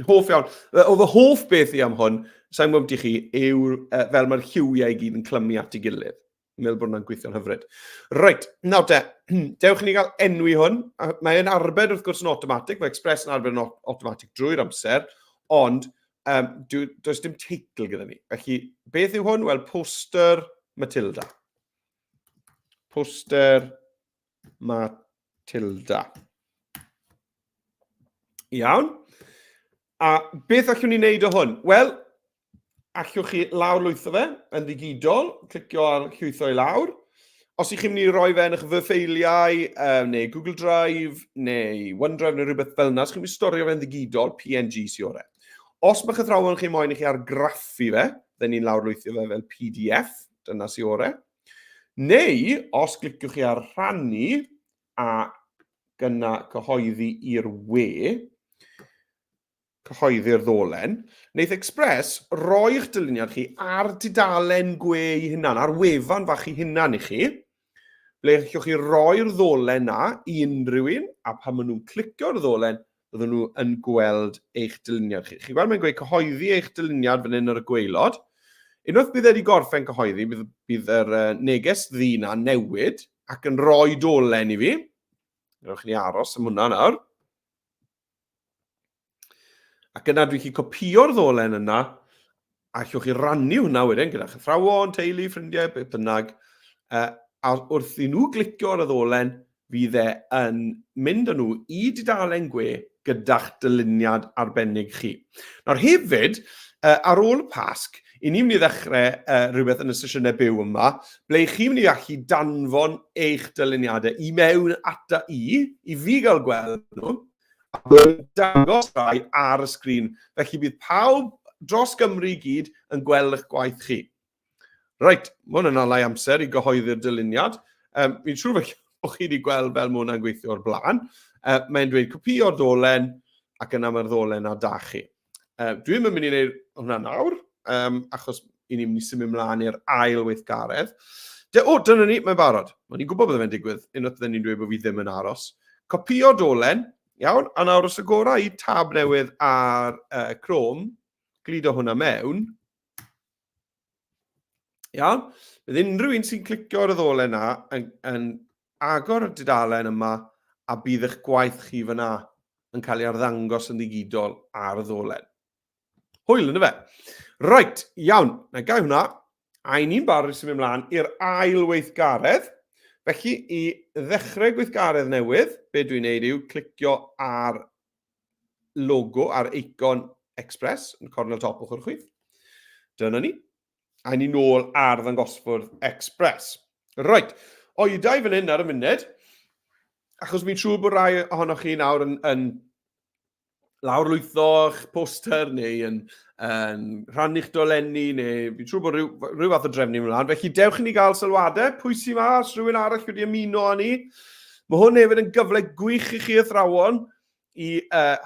Fi'n hoff iawn. Oedd y hoff beth i am hwn, sa'n gwybod i chi, yw fel mae'r lliwiau i gyd yn clymu at ei gilydd. Yn meddwl bod hwnna'n gweithio'n hyfryd. Reit, nawr te, dewch i ni gael enwi hwn. Mae'n arbed wrth gwrs yn automatic, mae Express yn arbed yn automatic drwy'r amser, ond um, does dim teitl gyda ni. Felly, beth yw hwn? Wel, poster Matilda. Poster Matilda. Iawn. A beth allwn ni wneud o hwn? Wel, allwch chi lawrlwytho fe yn ddigidol, clicio ar llwytho i lawr. Os ych chi'n mynd i roi fe yn eich fy ffeiliau, neu Google Drive, neu OneDrive, neu rhywbeth fel yna, os chi'n mynd i storio fe'n ddigidol, PNG sy'n orau. Os mae'ch athrawon chi moyn i chi argraffu fe, dden ni'n lawrlwythio fe fel PDF, dyna sy'n orau. Neu, os cliciwch chi ar rhannu a gyna cyhoeddi i'r we, cyhoeddi'r ddolen, wneith Express roi'ch dyluniad chi ar dudalen gwe ei hunan, ar wefan fach ei hunan i chi, ble allwch chi roi'r ddolen na i unrhyw un, a pan maen nhw'n clicio'r ddolen, bydden nhw yn gweld eich dyluniad chi. Chi'n gweld mae'n gweud cyhoeddi eich dyluniad fan hyn ar y gwaelod. Unwaith bydd e wedi gorffen cyhoeddi, bydd, bydd yr neges ddu na newid ac yn rhoi dolen i fi. Rhowch ni aros am hwnna nawr. Ac yna dwi'n chi copio'r ddolen yna, a allwch chi rannu hwnna wedyn gyda athrawon, teulu, ffrindiau, beth bynnag. A wrth i nhw glicio ar y ddolen, fydd e yn mynd â nhw i dudalen gwe gyda'ch dyluniad arbennig chi. Nawr hefyd, ar ôl y Pasg, i ni'n mynd i ddechrau rhywbeth yn y sesiynau byw yma, ble chi'n mynd i allu danfon eich dyluniadau i mewn ata i, i fi gael gweld nhw, a byddwn dangos rhai ar y sgrin. Felly bydd pawb dros Gymru i gyd yn gweld eich gwaith chi. Reit, mae hwn yn alai amser i gyhoeddi'r dyluniad. Um, fi'n siŵr felly bod chi wedi gweld fel mae hwnna'n gweithio o'r blaen. Mae'n dweud copio'r ddolen ac yna mae'r ddolen a da chi. Dwi'n mynd i wneud hwnna nawr, um, achos i ni'n mynd i symud mlaen i'r ail weithgaredd. De, o, dyna ni, mae'n barod. Mae'n i'n gwybod bydde fe'n digwydd, unwaith bydden ni'n dweud bod fi ddim yn aros. Copio dolen, iawn, a nawr os y gorau i tab newydd ar Chrome, gludo hwnna mewn. Iawn? Bydd unrhyw un sy'n clicio ar y ddolen na yn, yn agor y dudalen yma a bydd eich gwaith chi fyna yn cael ei arddangos yn ddigidol ar y ddolen. Hwyl, yna fe? Reit, iawn, na gael hwnna. A i ni'n barod i symud ymlaen i'r ail weithgaredd. Felly, i ddechrau gweithgaredd newydd, be dwi'n neud yw clicio ar logo a'r eicon Express yn cornel top ochr chwith. Dyna ni. A ni nôl ar ddangosfwrdd Express. Right, oedau fan hyn ar y munud, achos mi'n siŵr bod rai ohonoch chi nawr yn, yn lawrlwytho'ch poster neu yn, yn rhannu'ch dolenni neu fi'n siŵr bod rhyw, rhyw fath o drefnu ymlaen. Felly dewch i ni gael sylwadau. Pwy sy'n ma? Os rhywun arall wedi ymuno â ni? Mae hwn hefyd yn gyfle gwych i chi athrawon i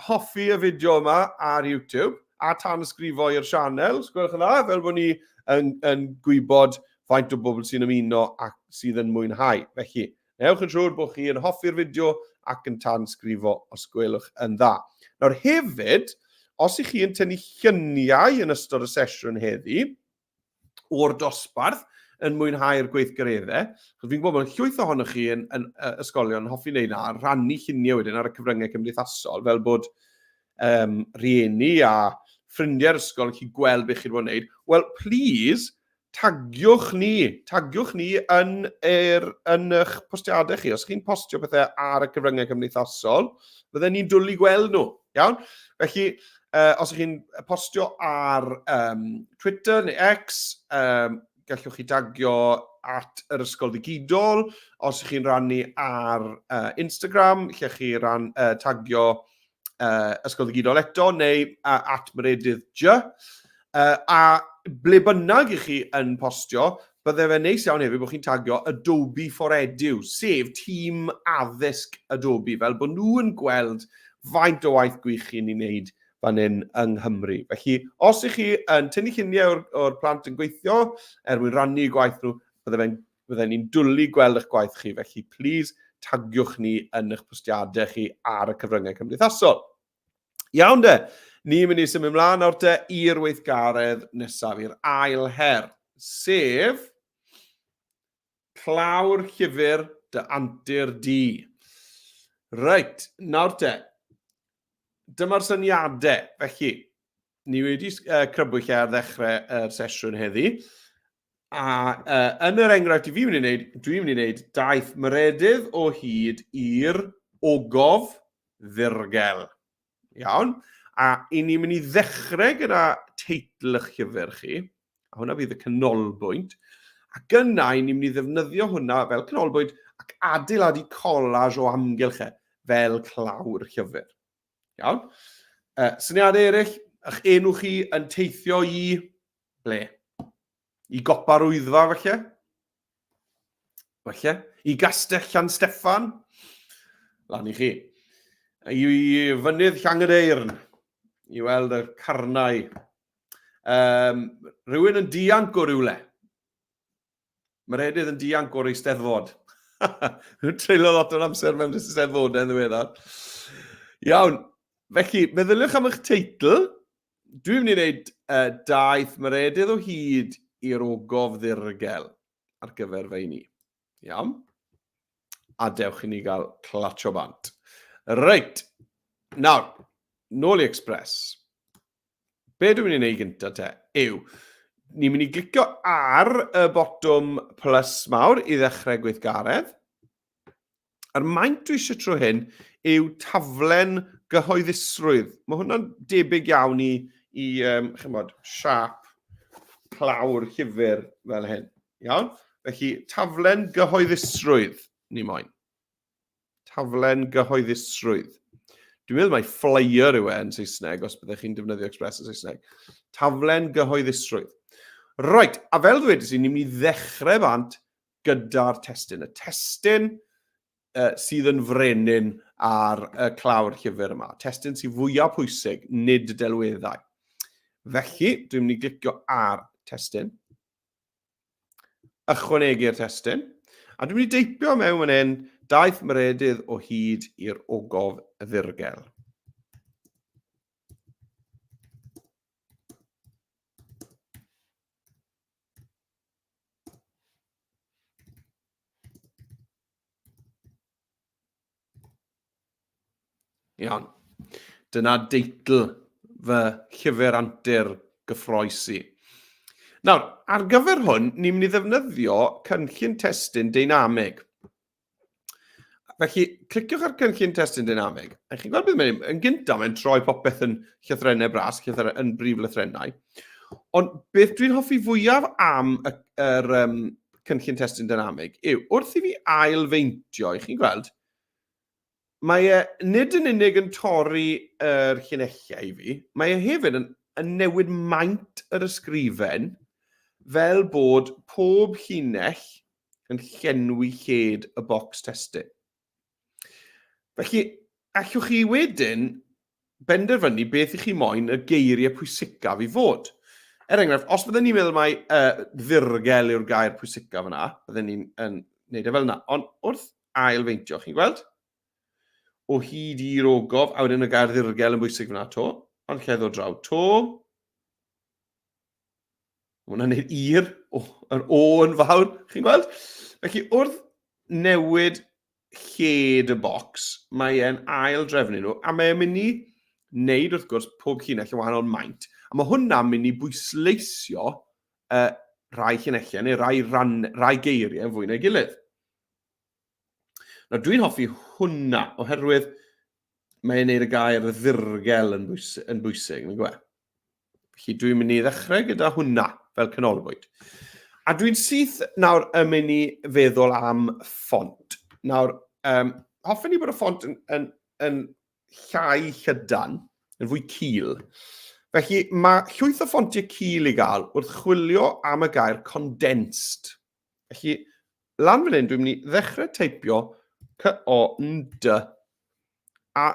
hoffi y fideo yma ar YouTube a tanysgrifo i'r sianel, os gwelwch yn dda, fel bod ni yn, yn gwybod faint o bobl sy'n ymuno ac sydd yn mwynhau. Felly, newch yn siŵr bod chi yn hoffi'r fideo ac yn tanysgrifo os gwelwch yn dda. Nawr hefyd, os ych chi yn tynnu lluniau yn ystod y sesiwn heddi, o'r dosbarth yn mwynhau'r gweithgareddau. Chos fi'n gwybod bod llwyth ohonoch chi yn, yn, yn ysgolion yn hoffi wneud na, rhannu lluniau wedyn ar y cyfryngau cymdeithasol, fel bod um, rhieni a ffrindiau'r ysgol yn gallu gweld beth chi'n bod yn wneud. Wel, please, tagiwch ni, tagiwch ni yn, er, yn eich postiadau chi. Os chi'n postio pethau ar y cyfryngau cymdeithasol, fydden ni'n dwlu gweld nhw. Iawn? Felly, os ych chi'n postio ar um, Twitter neu X, um, gallwch chi tagio at yr ysgol ddigidol. Os ych chi'n rannu ar Instagram, lle chi ran, tagio ysgol ddigidol eto, neu at Meredydd J. A ble bynnag i chi yn postio, bydde fe'n neis iawn hefyd bod chi'n tagio Adobe for Edu, sef tîm addysg Adobe, fel bod nhw yn gweld faint o waith gwych chi'n ei wneud fan hyn yng Nghymru. Felly, os ych chi yn tynnu lluniau o'r, or plant yn gweithio er mwyn rannu gwaith nhw, bydde fe'n bydden ni'n dwlu gweld eich gwaith chi, felly please tagiwch ni yn eich postiadau chi ar y cyfryngau cymdeithasol. Iawn de, ni'n mynd i symud ymlaen nawr te i'r weithgaredd nesaf, i'r ail her, sef clawr llyfr dy antur di. Reit, nawr te, dyma'r syniadau. Felly, ni wedi crybwyll e ar ddechrau yr sesiwn heddi. A yn yr enghraifft i fi mynd i wneud, dwi'n mynd i wneud daith Meredydd o hyd i'r ogof ddirgel. Iawn. A i ni'n mynd i ddechrau gyda teitl eich llyfr chi, a hwnna fydd y canolbwynt, ac yna i ni'n mynd i ddefnyddio hwnna fel canolbwynt ac adeiladu collage o amgylch e, fel clawr llyfr. Iawn? Syniadau eraill, eich enw chi yn teithio i ble? I gopa'r Wyddfa, falle? Falle? I Gastell Llansteffan? Lan i chi. I fynydd Llangadeirn, i weld y carnau. Rhywun yn dianc o rywle. Meredydd yn dianc o'r Eisteddfod. Treulio lot o'r amser mewn Eisteddfodau yn ddiweddar. Iawn, felly, meddyliwch am eich teitl. Dwi'n mynd i wneud daith Meredydd o hyd i'r ogof ddirgel ar gyfer fe i ni. Iawn. A dewch i ni gael clatsio bant. Reit, nawr, nôl i Express. Be dwi'n mynd i wneud gyntaf te yw, ni'n mynd i glicio ar y botwm plus mawr i ddechrau gweithgaredd. A'r maint dwi eisiau trwy hyn yw taflen gyhoeddusrwydd. Mae hwnna'n debyg iawn i, i um, chymod, siap clawr llyfr fel hyn. Iawn? Felly, taflen gyhoeddusrwydd ni moyn. Taflen gyhoeddusrwydd. Dwi'n meddwl mai flyer yw e yn Saesneg, os byddech chi'n defnyddio Express yn Saesneg. Taflen gyhoeddusrwydd. Reit, a fel ddweud i, ni'n mynd i ddechrau bant gyda'r testun. Y testun sydd yn frenin ar y clawr llyfr yma. Testun sydd fwyaf pwysig, nid y delweddau. Felly, dwi'n mynd i glicio ar testun. Ychwanegu'r testun. A dwi'n mynd i deipio mewn fan hyn, daeth Meredydd o hyd i'r ogof ddirgel. Iawn. Dyna deitl fy llyfr antur gyffroes i. Nawr, ar gyfer hwn, ni'n mynd i ddefnyddio cynllun testun deinamig. Felly, cliciwch ar cynllun testun deinamig. A chi'n gweld beth mae'n yn gyntaf, mae'n troi popeth yn llythrennau bras, llythrennau, yn brif lythrennau. Ond beth dwi'n hoffi fwyaf am y, yr um, cynllun testun dynamig yw, wrth i fi ail-feintio, i chi'n gweld, mae e nid yn unig yn torri yr llinellau i fi, mae e hefyd yn, yn newid maint yr ysgrifen fel bod pob llinell yn llenwi lled y bocs testun. Felly, allwch chi wedyn benderfynu beth i chi moyn y geiriau pwysicaf i fod. Er enghraifft, os byddwn ni'n meddwl mai ddirgel yw'r gair pwysicaf yna, byddwn ni'n yn neud e fel yna. Ond wrth ail-feintio, chi'n gweld? O hyd i'r ogof, a wedyn y gair ddirgel yn bwysig fyna to. Ond lle ddod draw to. Mae hwnna'n neud i'r, o, yr o yn fawr, chi'n gweld? Felly, wrth newid lled y bocs, mae e'n ail drefnu nhw, a mae e'n mynd i wneud, wrth gwrs, pob llinell yn wahanol maint. A mae hwnna'n mynd i bwysleisio uh, rai llinellau neu rai, ran, rai geiriau yn fwy na'i gilydd. Nawr, dwi'n hoffi hwnna, oherwydd mae'n neud y gair ddirgel yn, bwys yn bwysig, yn gwe? Felly dwi'n mynd i ddechrau gyda hwnna fel canolbwynt. A dwi'n syth nawr yn mynd i feddwl am ffont. Nawr, um, hoffen ni bod y ffont yn, yn, yn llai llydan, yn fwy cul. Felly mae llwyth o ffontiau cul i gael wrth chwilio am y gair condensed. Felly, lan fan hyn, dwi'n mynd i ddechrau teipio C-O-N-D. A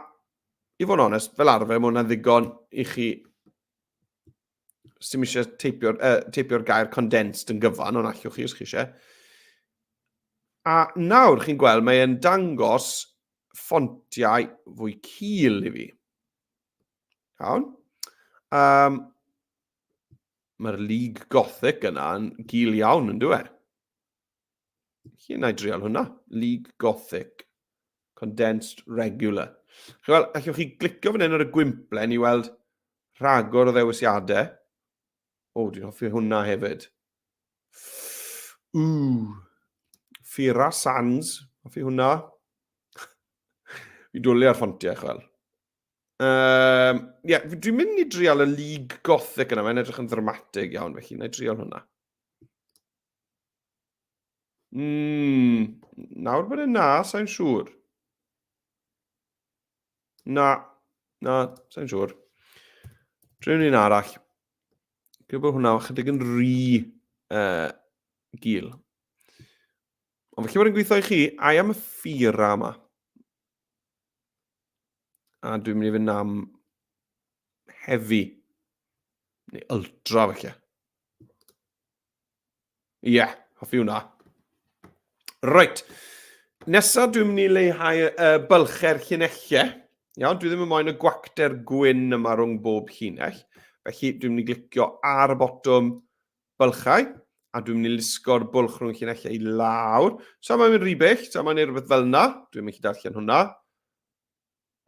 i fod yn onest, fel arfer, mae hwnna'n ddigon i chi sy'n eisiau teipio'r uh, teipio gair condensed yn gyfan, ond allwch chi os chi eisiau. A nawr chi'n gweld, mae e'n dangos ffontiau fwy cul i fi. Iawn. Um, Mae'r League Gothic yna yn gul iawn, yn dweud? Felly, na i drial hwnna. League Gothic. Condensed Regular. Chi'n gweld, allwch chi glicio fan hyn ar y gwymplen i weld rhagor o ddewisiadau. O, dwi'n hoffi hwnna hefyd. Ww. Fira Sans. Hoffi hwnna. Fi'n dwlu ar ffontiau, chwel. Um, yeah, dwi'n mynd i drial y League Gothic yna, mae'n edrych yn ddramatig iawn, felly na i drial hwnna. Nawr bod e'n na, sa'n siŵr. Na, na, sa'n siŵr. Driwn un arall. Dwi'n bod hwnna chydig yn rhy gil. Ond felly bod yn gweithio i chi, I am y ffira yma. A dwi'n mynd i fynd am heavy. Neu ultra falle. Ie, yeah, hoffi hwnna. Reit. Nesa dwi'n mynd i leihau bylchau'r llinellau. Iawn, dwi ddim yn moyn y gwacter gwyn yma rhwng bob llinell. Felly dwi'n mynd i glicio ar y botwm bylchau, a dwi'n mynd i lusgo'r bwlch rhwng llinellau i lawr. So mae'n mynd rhy bell, so mae'n neud rhywbeth fel yna. Dwi'n mynd i darllen hwnna.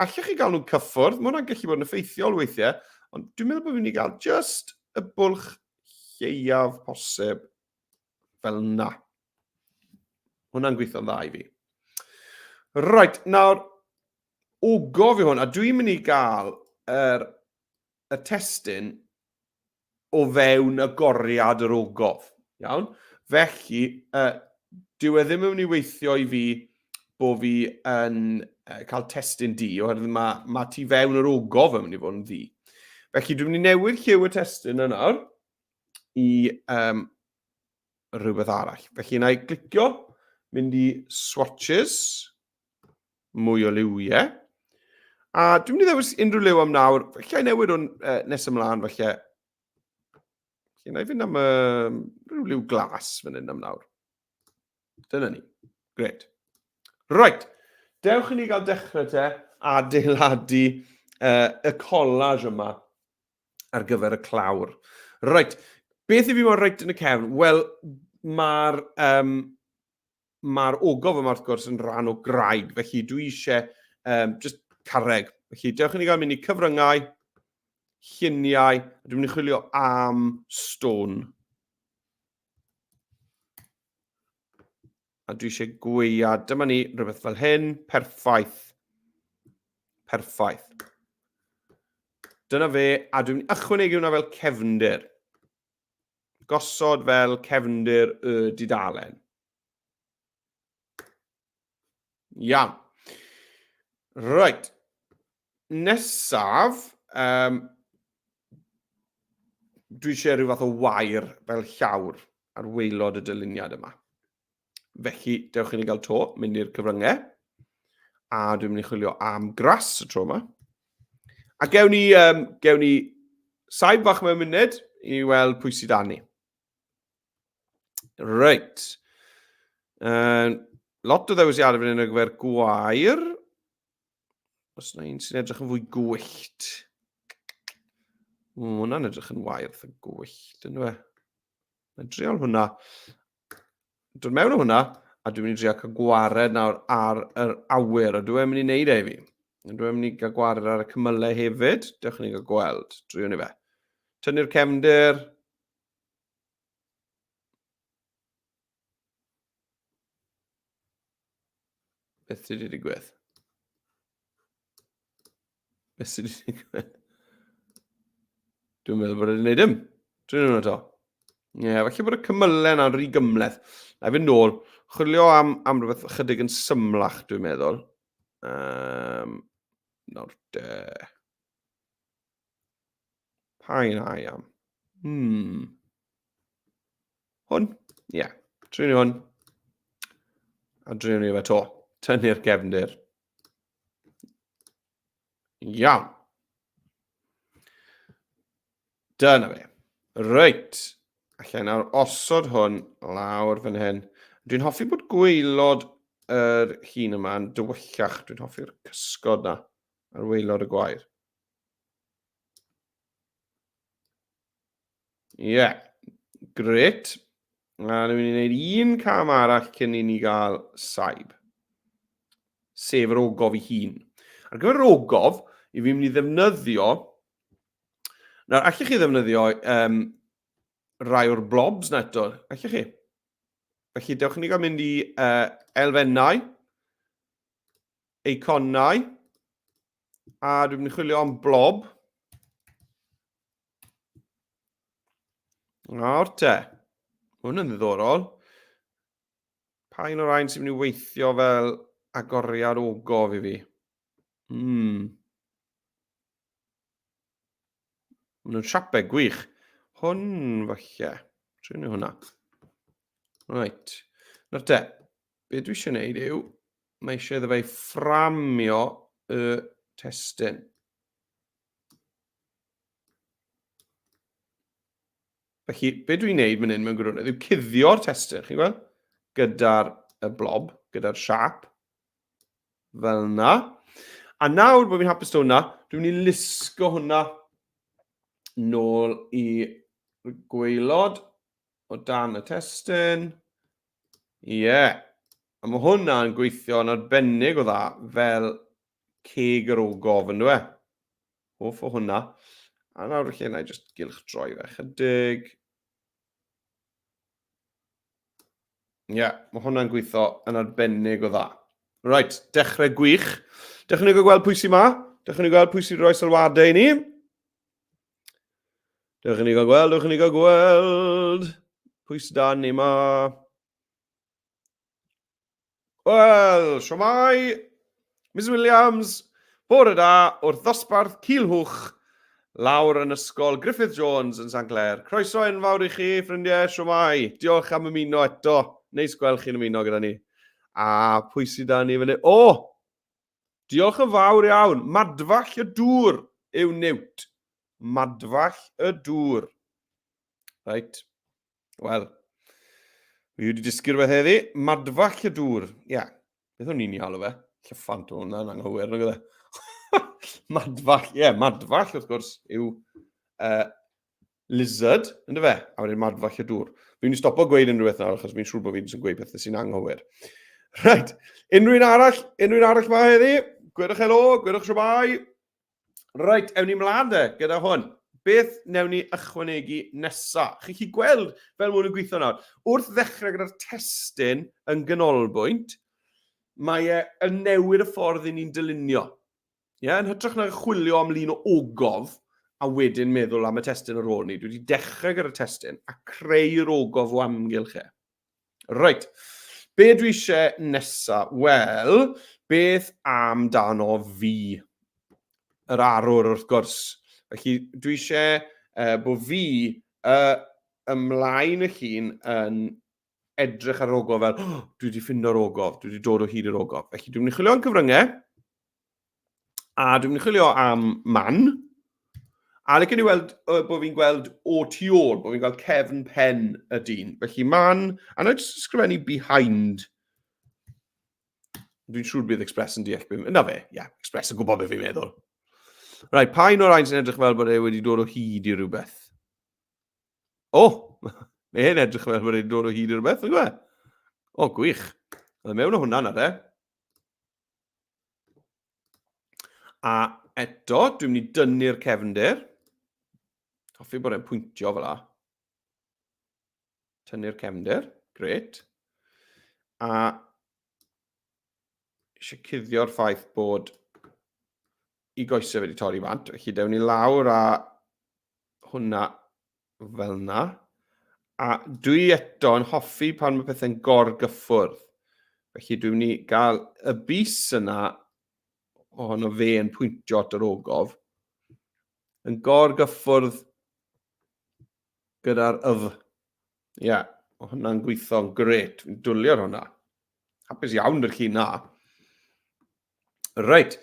Allech chi gael nhw'n cyffwrdd, mae hwnna'n gallu bod yn effeithiol weithiau, ond dwi'n meddwl bod fi'n mynd i gael just y bwlch lleiaf posib fel yna. Hwnna'n gweithio'n dda i fi. Right, nawr, ogof i hwn, a dwi'n mynd i gael yr, y testun o fewn agoriad yr ogof. Iawn? Felly, dyw e ddim yn mynd i weithio i fi bo fi yn cael testun du, oherwydd mae, mae tu fewn yr ogof yn mynd i fod yn ddu. Felly, dwi'n mynd i newid lliw y testun yna nawr i rhywbeth arall. Felly, na i glicio, mynd i swatches, mwy o liwiau. A dwi'n mynd i ddewis unrhyw liw am nawr. Felly, i newid hwn nes ymlaen, felly. Felly, na i fynd am rhyw liw glas fan hyn am nawr. Dyna ni. Gret. Right. Dewch i ni gael dechrau te adeiladu y collage yma ar gyfer y clawr. Right. Beth i fi mor reit yn y cefn? Wel, mae'r um, Mae'r ogof yma wrth gwrs yn rhan o graig, felly dwi eisiau just carreg. Felly dewch i ni gael mynd i cyfryngau, lluniau, a dwi'n mynd i chwilio am stone. A dwi eisiau gweia, dyma ni, rhywbeth fel hyn, perffaith. Perffaith. Dyna fe, a dwi'n mynd i ychwanegu hwnna fel cefndir. Gosod fel cefndir y dudalen. Iawn. Reit. Nesaf, dwi eisiau rhyw fath o wair fel llawr ar waelod y dyluniad yma. Felly, dewch i ni gael to, mynd i'r cyfryngau. A dwi'n mynd i chwilio am gras y tro yma. A gewn ni, gewn ni saib fach mewn munud i weld pwy sydd â ni. Reit. Lot o ddewisiadau fan hyn ar gyfer gwair. Os yna un sy'n edrych yn fwy gwyllt. Mae hwnna'n edrych yn wair eitha gwyllt, yn dwi? Mae'n drial hwnna. Dod mewn o hwnna, a dwi'n mynd i drio cael gwared nawr ar yr awyr, a dwi'n mynd i wneud e i fi. Dwi'n mynd i gael gwared ar y cymylau hefyd. Dewch i ni gael gweld. Driwn ni fe. Tynnu'r cefndir. Beth sydd wedi digwydd? Beth sydd wedi digwydd? Dwi'n meddwl bod wedi gwneud dim. Dwi'n nhw'n eto. Ie, yeah, falle bod y cymylau yna'n rhy gymleth. Na i fynd nôl. Chwilio am, am rhywbeth chydig yn symlach, dwi'n meddwl. Nawr de. Pa un ai am? Hwn? Ie. Yeah. Trin ni hwn. A drin ni fe to. Tynnu'r gefndir. Iawn. Dyna fe. Reit. Allai nawr osod hwn lawr fan hyn. Dwi'n hoffi bod gwaelod yr hun yma yn dywyllach. Dwi'n hoffi'r cysgod na ar waelod y gwair. Ie, yeah. Gret. A ni'n mynd i wneud un cam arall cyn i ni gael saib. Sef yr ogof ei hun. Ar gyfer yr ogof, i fi'n mynd i ddefnyddio... Nawr, allech chi ddefnyddio rai o'r blobs na eto? Allech chi? Felly, dewch i ni gael mynd i elfennau, eiconau, A dwi'n mynd i chwilio am blob. Nawr te. Hwn yn ddiddorol. Pa un o'r rhain sy'n mynd i weithio fel agoriad ogof i fi? Maen nhw'n siapau gwych. Hwn falle. Trin ni hwnna. Right. Nawr te, be dwi eisiau gwneud yw, mae eisiau iddo fe fframio y testun. Felly, be dwi'n neud fan hyn mewn gwirionedd yw cuddio'r testun, chi'n gweld? Gyda'r y blob, gyda'r siap, fel yna. A nawr bod fi'n hapus 'da hwnna, dwi'n mynd i lusgo hwnna nôl i gwaelod o dan y testun. Ie. Yeah. A mae hwnna'n gweithio yn arbennig o dda fel ceg yr ogof, yn dwi? Hoff o hwnna. A nawr felly, na i just gylch droi fe chydig. Ie, yeah, mae hwnna'n gweithio yn arbennig o dda. Right, dechrau gwych. Dechrau ni gael gweld pwy sy'n ma. Dechrau ni gweld pwy sy'n rhoi sylwadau i ni. Dechrau ni gael gweld, dechrau ni gael gweld. Pwy sy'n dan ni ma. Wel, siwmai, Miss Williams, bore da wrth ddosbarth Culhwch lawr yn ysgol Griffith Jones yn St Clear. Croeso enfawr i chi, ffrindiau, siwmai. Diolch am ymuno eto. Neis gweld chi'n ymuno gyda ni. A pwy sydd da ni fyny? O! Diolch yn fawr iawn. Madfall y dŵr yw Newt. Madfall y dŵr. Right. Wel, fi wedi dysgu rhywbeth heddi. Madfall y dŵr. Ie, yeah. Beth o'n i'n ei alw fe? Llyffant o hwnna'n anghywir, nag oedd e? Madfall, ie, yeah, madfall wrth gwrs yw lizard, ynddo fe? A wedyn madfall y dŵr. Fi'n mynd i stopo gweud unrhyw beth nawr, achos fi'n siŵr bod fi'n gweud pethau sy'n anghywir. Right, unrhyw un arall, unrhyw un arall ma heddi? Gwedwch helo, gwedwch siwmai. Reit, ewn ni mlaen de, gyda hwn. Beth newn ni ychwanegu nesa? Chi'n gallu gweld fel mwyn yn gweithio nawr. Wrth ddechrau gyda'r testun yn ganolbwynt, mae e yn newid y ffordd i ni'n dylunio. Ie, yeah, yn hytrach na chwilio am lun o ogof a wedyn meddwl am y testun ar ôl ni. Dwi wedi dechrau gyda'r testun a creu'r ogof o amgylch e. Reit, be dwi eisiau nesa? Wel, beth amdano fi? Yr arwr, wrth gwrs. Felly, dwi eisiau bod fi ymlaen y llun yn edrych ar ogof fel, oh, dwi wedi ffindo'r ogof, dwi wedi dod o hyd i'r ogof. Felly, dwi'n mynd i chwilio am cyfryngau, a dwi'n mynd i chwilio am man, a licen i weld bod fi'n gweld o tu ôl, bod fi'n gweld cefn pen y dyn. Felly man, a na i jyst ysgrifennu behind. Dwi'n siŵr bydd Express yn deall beth. Na fe, ie, yeah, Express yn gwybod beth fi'n meddwl. Right, pa un o'r rhain sy'n edrych fel bod e wedi dod o hyd i rhywbeth? O, oh, mae hyn edrych fel bod e wedi dod o hyd i rhywbeth, yn gwe? O, gwych. Oedd e mewn o hwnna na fe. A eto, dwi'n mynd i dynnu'r cefndir. Hoffi bod e'n pwyntio fel la. Tynnu'r cefndir, gret. A eisiau cuddio'r ffaith bod i goesau wedi torri bant. Felly dewn ni lawr a hwnna fel yna. A dwi eto yn hoffi pan mae pethau'n gorgyffwrdd. Felly dwi'n mynd i gael y bys yna ohono fe yn pwyntio at yr ogof yn gorgyffwrdd gyda'r yf. Ie, yeah, mae hwnna'n gweithio'n gret. Fi'n dwlu ar hwnna. Hapus iawn dy'r llun na. Reit,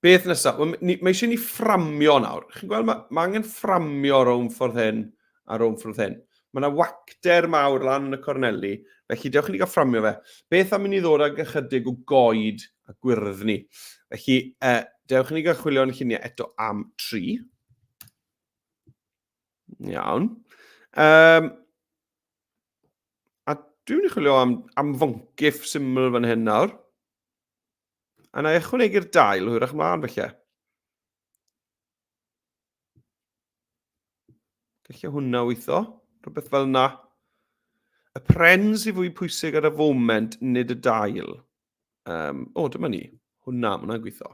beth nesaf? Mae eisiau ni fframio nawr. Chi'n gweld, mae, mae angen fframio rownd ffordd hyn a rownd ffordd hyn. Mae yna wacter mawr lan yn y corneli, felly dewch i ni gael fframio fe. Beth am i ni ddod ag ychydig o goed a gwyrddni? Felly, dewch i ni gael chwilio yn lluniau eto am tri. Iawn. A dwi'n mynd i chwilio am, am foncyff syml fan hyn nawr. A na i ychwanegu'r dail hwyrach mlaen felly. Gallai hwnna weithio, rhywbeth fel yna. Y pren sy'n fwy pwysig ar y foment, nid y dail. Um, o, dyma ni. Hwnna, hwnna'n gweithio.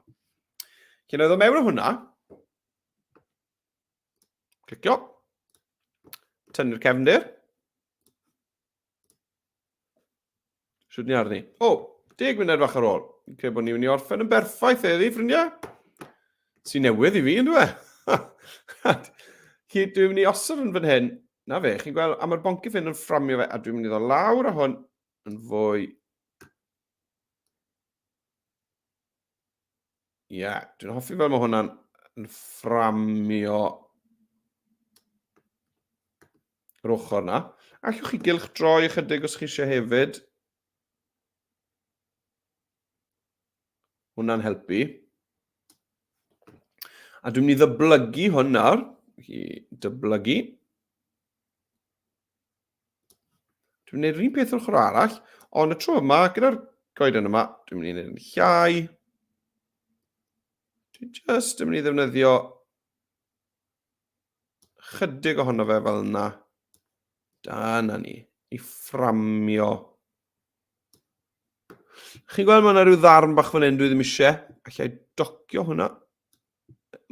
Lle na i ddod mewn o hwnna, clicio, tynnu'r cefndir. Shwt ni arni? O, 10 munud fach ar ôl. Fi'n credu bod ni'n mynd i orffen yn berffaith heddi, ffrindiau. Sy'n newydd i fi, yn dwi? Dwi'n mynd i osod yn fan hyn. Na fe, chi'n gweld, a mae'r boncyff hyn yn fframio fe, a dwi'n mynd i ddod lawr â hwn yn fwy. Ie, yeah, dwi'n hoffi fel mae hwnna'n yn fframio yr ochr na. Allwch chi gylch droi ychydig os chi eisiau hefyd. Hwnna'n helpu. A dwi'n mynd i ddyblygu hwn nawr. I dyblygu. Dwi'n mynd i'r un peth o'r ochr arall, ond y tro yma, gyda'r goeden yma, dwi'n mynd i wneud yn llai. Dwi'n just yn mynd i ddefnyddio chydig ohono fe fel yna. Dyna ni, i fframio. Chi'n gweld mae yna rhyw ddarn bach fan hyn dwi ddim eisiau. Allai docio hwnna.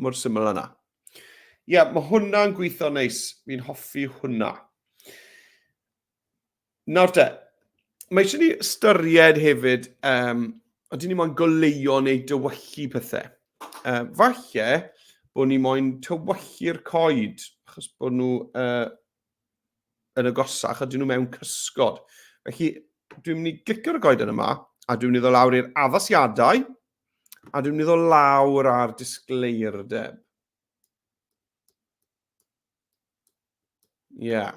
Mor syml yna. Ie, yeah, mae hwnna'n gweithio neis. Fi'n hoffi hwnna. Nawr te, mae eisiau ni ystyried hefyd, um, ydyn ni moyn goleuo neu dywyllu pethau. Falle bod ni moyn tywyllu'r coed, achos bod nhw yn agosach, ydyn nhw mewn cysgod. Felly, dwi'n mynd i glicio'r goeden yma, a dwi'n mynd i ddod lawr i'r addasiadau, a dwi'n mynd i ddod lawr ar disgleirdeb. Ie. Yeah.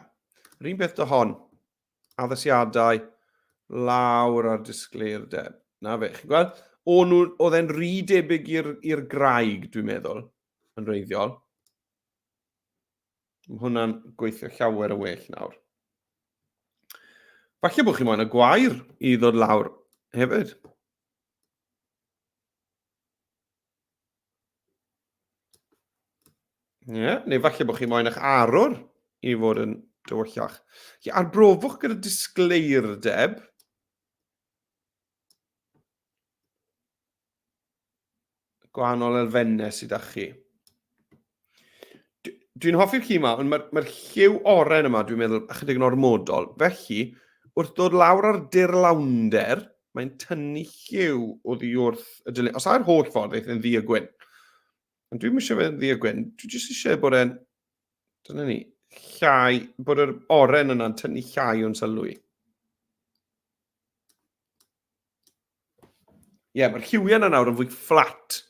Yr un peth dy hon. Addasiadau lawr ar disgleirdeb. Na fe, chi'n gweld? O nhw, oedd e'n rhy debyg i'r graig, dwi'n meddwl, yn reiddiol. Mae hwnna'n gweithio llawer yn well nawr. Falle bod chi moyn y gwair i ddod lawr hefyd. Ie, yeah, neu falle bod chi moyn eich arwr i fod yn dywyllach. Felly, arbrofwch gyda disgleirdeb. Gwahanol elfennau sydd â chi. Dwi'n hoffi'r ci yma, ond mae'r mae lliw oren yma, dwi'n meddwl, ychydig yn ormodol. Felly, wrth ddod lawr ar dirlawnder, mae'n tynnu lliw oddi wrth y dylun. Os ai'r holl ffordd, eith e'n ddu a gwyn. Ond dwi'n eisiau fe'n ddu a gwyn. Dwi jyst eisiau bod e'n, dyna ni, llai, bod yr oren yna'n tynnu llai o'n sylw i. Ie, yeah, mae'r lliwiau yna nawr yn fwy fflat.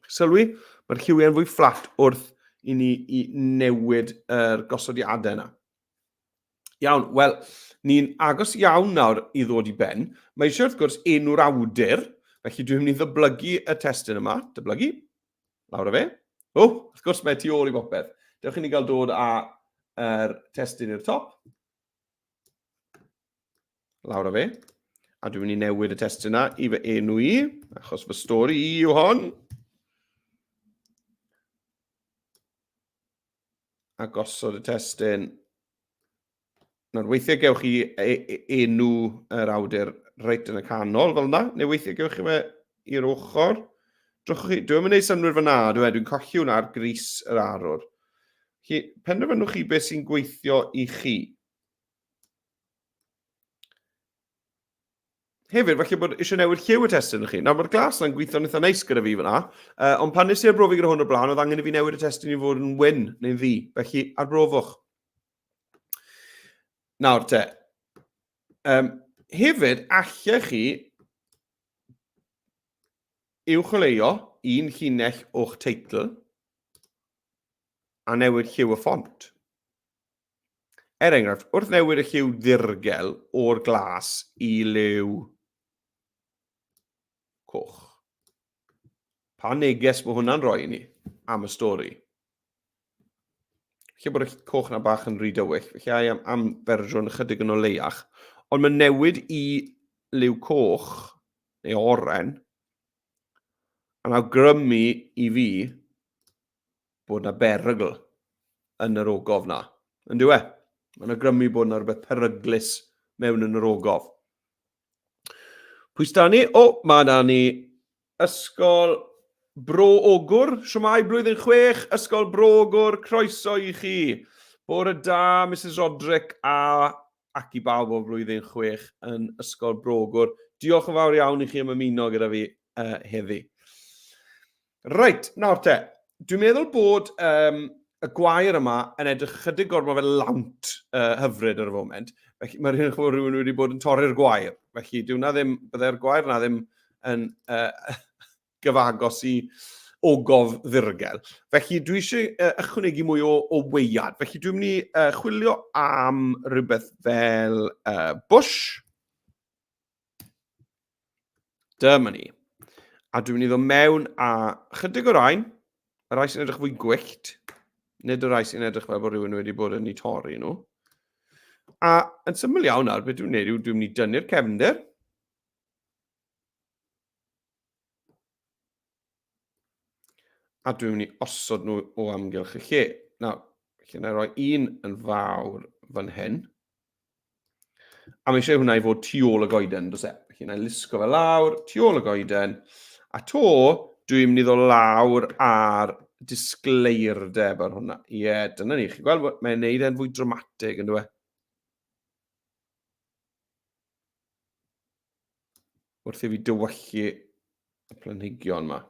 Sylwi? Mae'r lliwiau yn fwy fflat wrth i ni i newid yr gosodiadau yna. Iawn, wel, ni'n agos iawn nawr i ddod i ben. Mae eisiau wrth gwrs enw'r awdur, felly dwi'n mynd i ddyblygu y testun yma. Dyblygu. Lawr â fe. O, wrth gwrs mae tu ôl i bopeth. Dewch i ni gael dod â yr testun i'r top. Lawr â fe. A dwi'n mynd i newid y testun yna i fy enw i, achos fy stori i yw hon. A gosod y testun. Nawr, weithiau gewch chi e, e, enw yr awdur reit yn y canol fel yna, neu weithiau gewch chi fe i'r ochr. Drychwch chi, dwi'n mynd i synnwyr fyna, dwi'n e, dwi'n colli hwnna ar gris yr arwr. Chi, penderfynwch chi beth sy'n gweithio i chi. Hefyd, falle bod eisiau newid lliw y testun i chi. Nawr, mae'r glas yna'n gweithio'n eitha neis gyda fi fyna, ond pan nes i arbrofi gyda hwn o'r blaen, oedd angen i fi newid y testun i fod yn wyn neu'n ddu. Felly, arbrofwch. Nawr te, hefyd, allech chi uwcholeuo un llinell o'ch teitl a newid lliw y ffont. Er enghraifft, wrth newid y lliw ddirgel o'r glas i liw coch, pa neges mae hwnna'n rhoi i ni am y stori? Felly bod y coch na bach yn rhy dywyll, felly ai am, am fersiwn ychydig yn oleiach. Ond mae newid i liw coch, neu oren, yn awgrymu i fi bod na berygl yn yr ogof na. Yn dyw e? Mae'n awgrymu bod na rhywbeth peryglus mewn yn yr ogof. Pwy sydd ni? O, mae da ni ysgol... Bro Ogwr. Shwmae, blwyddyn 6, Ysgol Bro Ogwr, croeso i chi. Bore da, Mrs Roderick a ac i bawb o flwyddyn 6 yn Ysgol Bro Ogwr. Diolch yn fawr iawn i chi am ymuno gyda fi heddi. Reit, nawr te, dwi'n meddwl bod y gwair yma yn edrych chydig gormod fel lawnt hyfryd ar y foment. Felly mae rhywun, chymod, rhywun wedi bod yn torri'r gwair. Felly dyw hwnna ddim, byddai'r gwair na ddim yn gyfagos i ogof ddirgel. Felly dwi eisiau ychwanegu mwy o weiad. Felly dwi'n mynd i chwilio am rhywbeth fel bush. Dyma ni. A dwi'n mynd i ddod mewn a chydig o rain, y rai sy'n edrych fwy gwyllt, nid y rai sy'n edrych fel bod rhywun wedi bod yn ei torri nhw. A yn syml iawn nawr, beth dwi'n gwneud yw dwi'n mynd i dynnu'r cefndir. A dwi'n mynd i osod nhw o amgylch y lle. Nawr, felly na i roi un yn fawr fan hyn. A mae eisiau hwnna i fod tu ôl y goeden, does e? Felly na i lusgo fe lawr, tu ôl y goeden. A to, dwi'n mynd i ddod lawr ar disgleirdeb ar hwnna. Ie, yeah, dyna ni. Chi'n gweld, mae'n neud e'n fwy dramatig, yn dweud. Wrth i fi dywyllu y planhigion yma.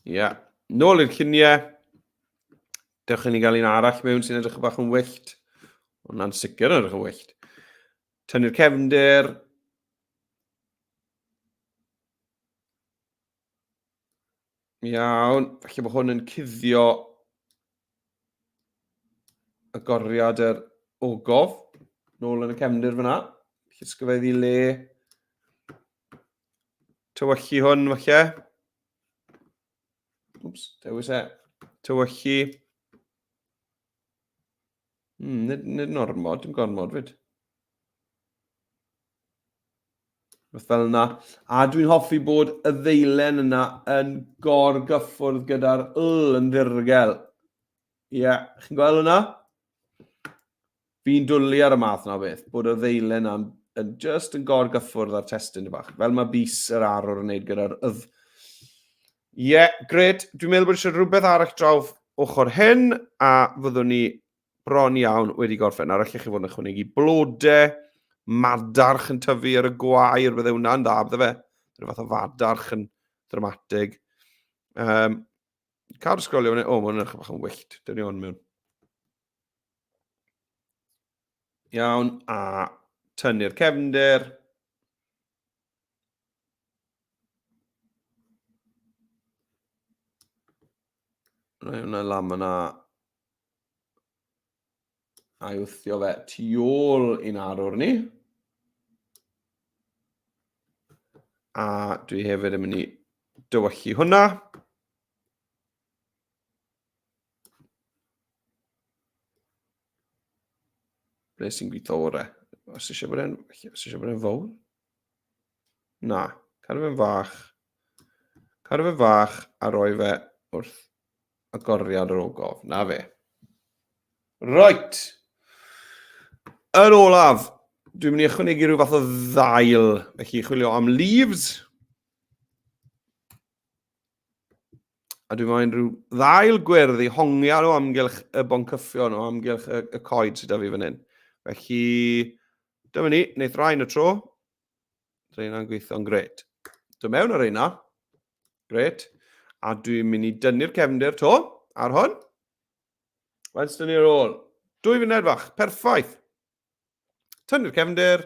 Ie. Yeah. Nôl i'r lluniau. Dewch i ni gael un arall mewn sy'n edrych bach yn wyllt. Hwna'n sicr yn edrych yn wyllt. Tynnu'r cefndir. Iawn. Falle bod hwn yn cuddio agoriad yr ogof. Nôl yn y cefndir fyna. Llusgo fe iddi le. Tywyllu hwn, falle. Wps, dewis e. Tywyllu. Nid, nid yn ormod, dim gormod fyd. Rhywbeth fel yna. A dwi'n hoffi bod y ddeilen yna yn gorgyffwrdd gyda'r l yn ddirgel. Ie, yeah, chi'n gweld hwnna? Fi'n dwlu ar y math yna o beth, bod y ddeilen yna yn just yn gorgyffwrdd â'r testun bach, fel mae bys yr arwr yn neud gyda'r ydd. Ie, yeah, gret. Dwi'n meddwl bod eisiau rhywbeth arall draw ochr hyn, a fyddwn ni bron iawn wedi gorffen. Nawr, allech chi fod yn ychwanegu blodau, madarch yn tyfu ar y gwair, bydde hwnna'n dda, bydde fe? Rhyw fath o fadarch yn ddramatig. Cadw sgrolio fyny. O, mae hwn yn edrych bach yn wyllt. Dyn ni hwn mewn. Iawn, a tynnu'r cefndir. Rhoi hwnna lan yna. A'i wthio fe tu ôl i'n arwr ni. A dwi hefyd yn mynd i dywyllu hwnna. Ble sy'n gweithio orau? Os eisiau bod e'n, os eisiau bod e'n fawr? Na, cadw fe'n fach. Cadw fe'n fach a roi fe wrth agoriad yr ogof. Na fe. Right. Yn olaf, dwi'n mynd i ychwanegu rhyw fath o ddail. Felly, chwilio am leaves. A dwi'n moyn rhyw ddail gwyrdd i hongian o amgylch y boncyffion, o amgylch y coed sydd 'da fi fan hyn. Felly, dyma ni, wneith rhain y tro. Rheina'n gweithio'n gret. Dod mewn ar reina. Gret. A dwi'n mynd i dynnu'r cefndir to ar hwn. Faint sydd ni ar ôl? 2 funed fach. Perffaith. Tynnu'r cefndir.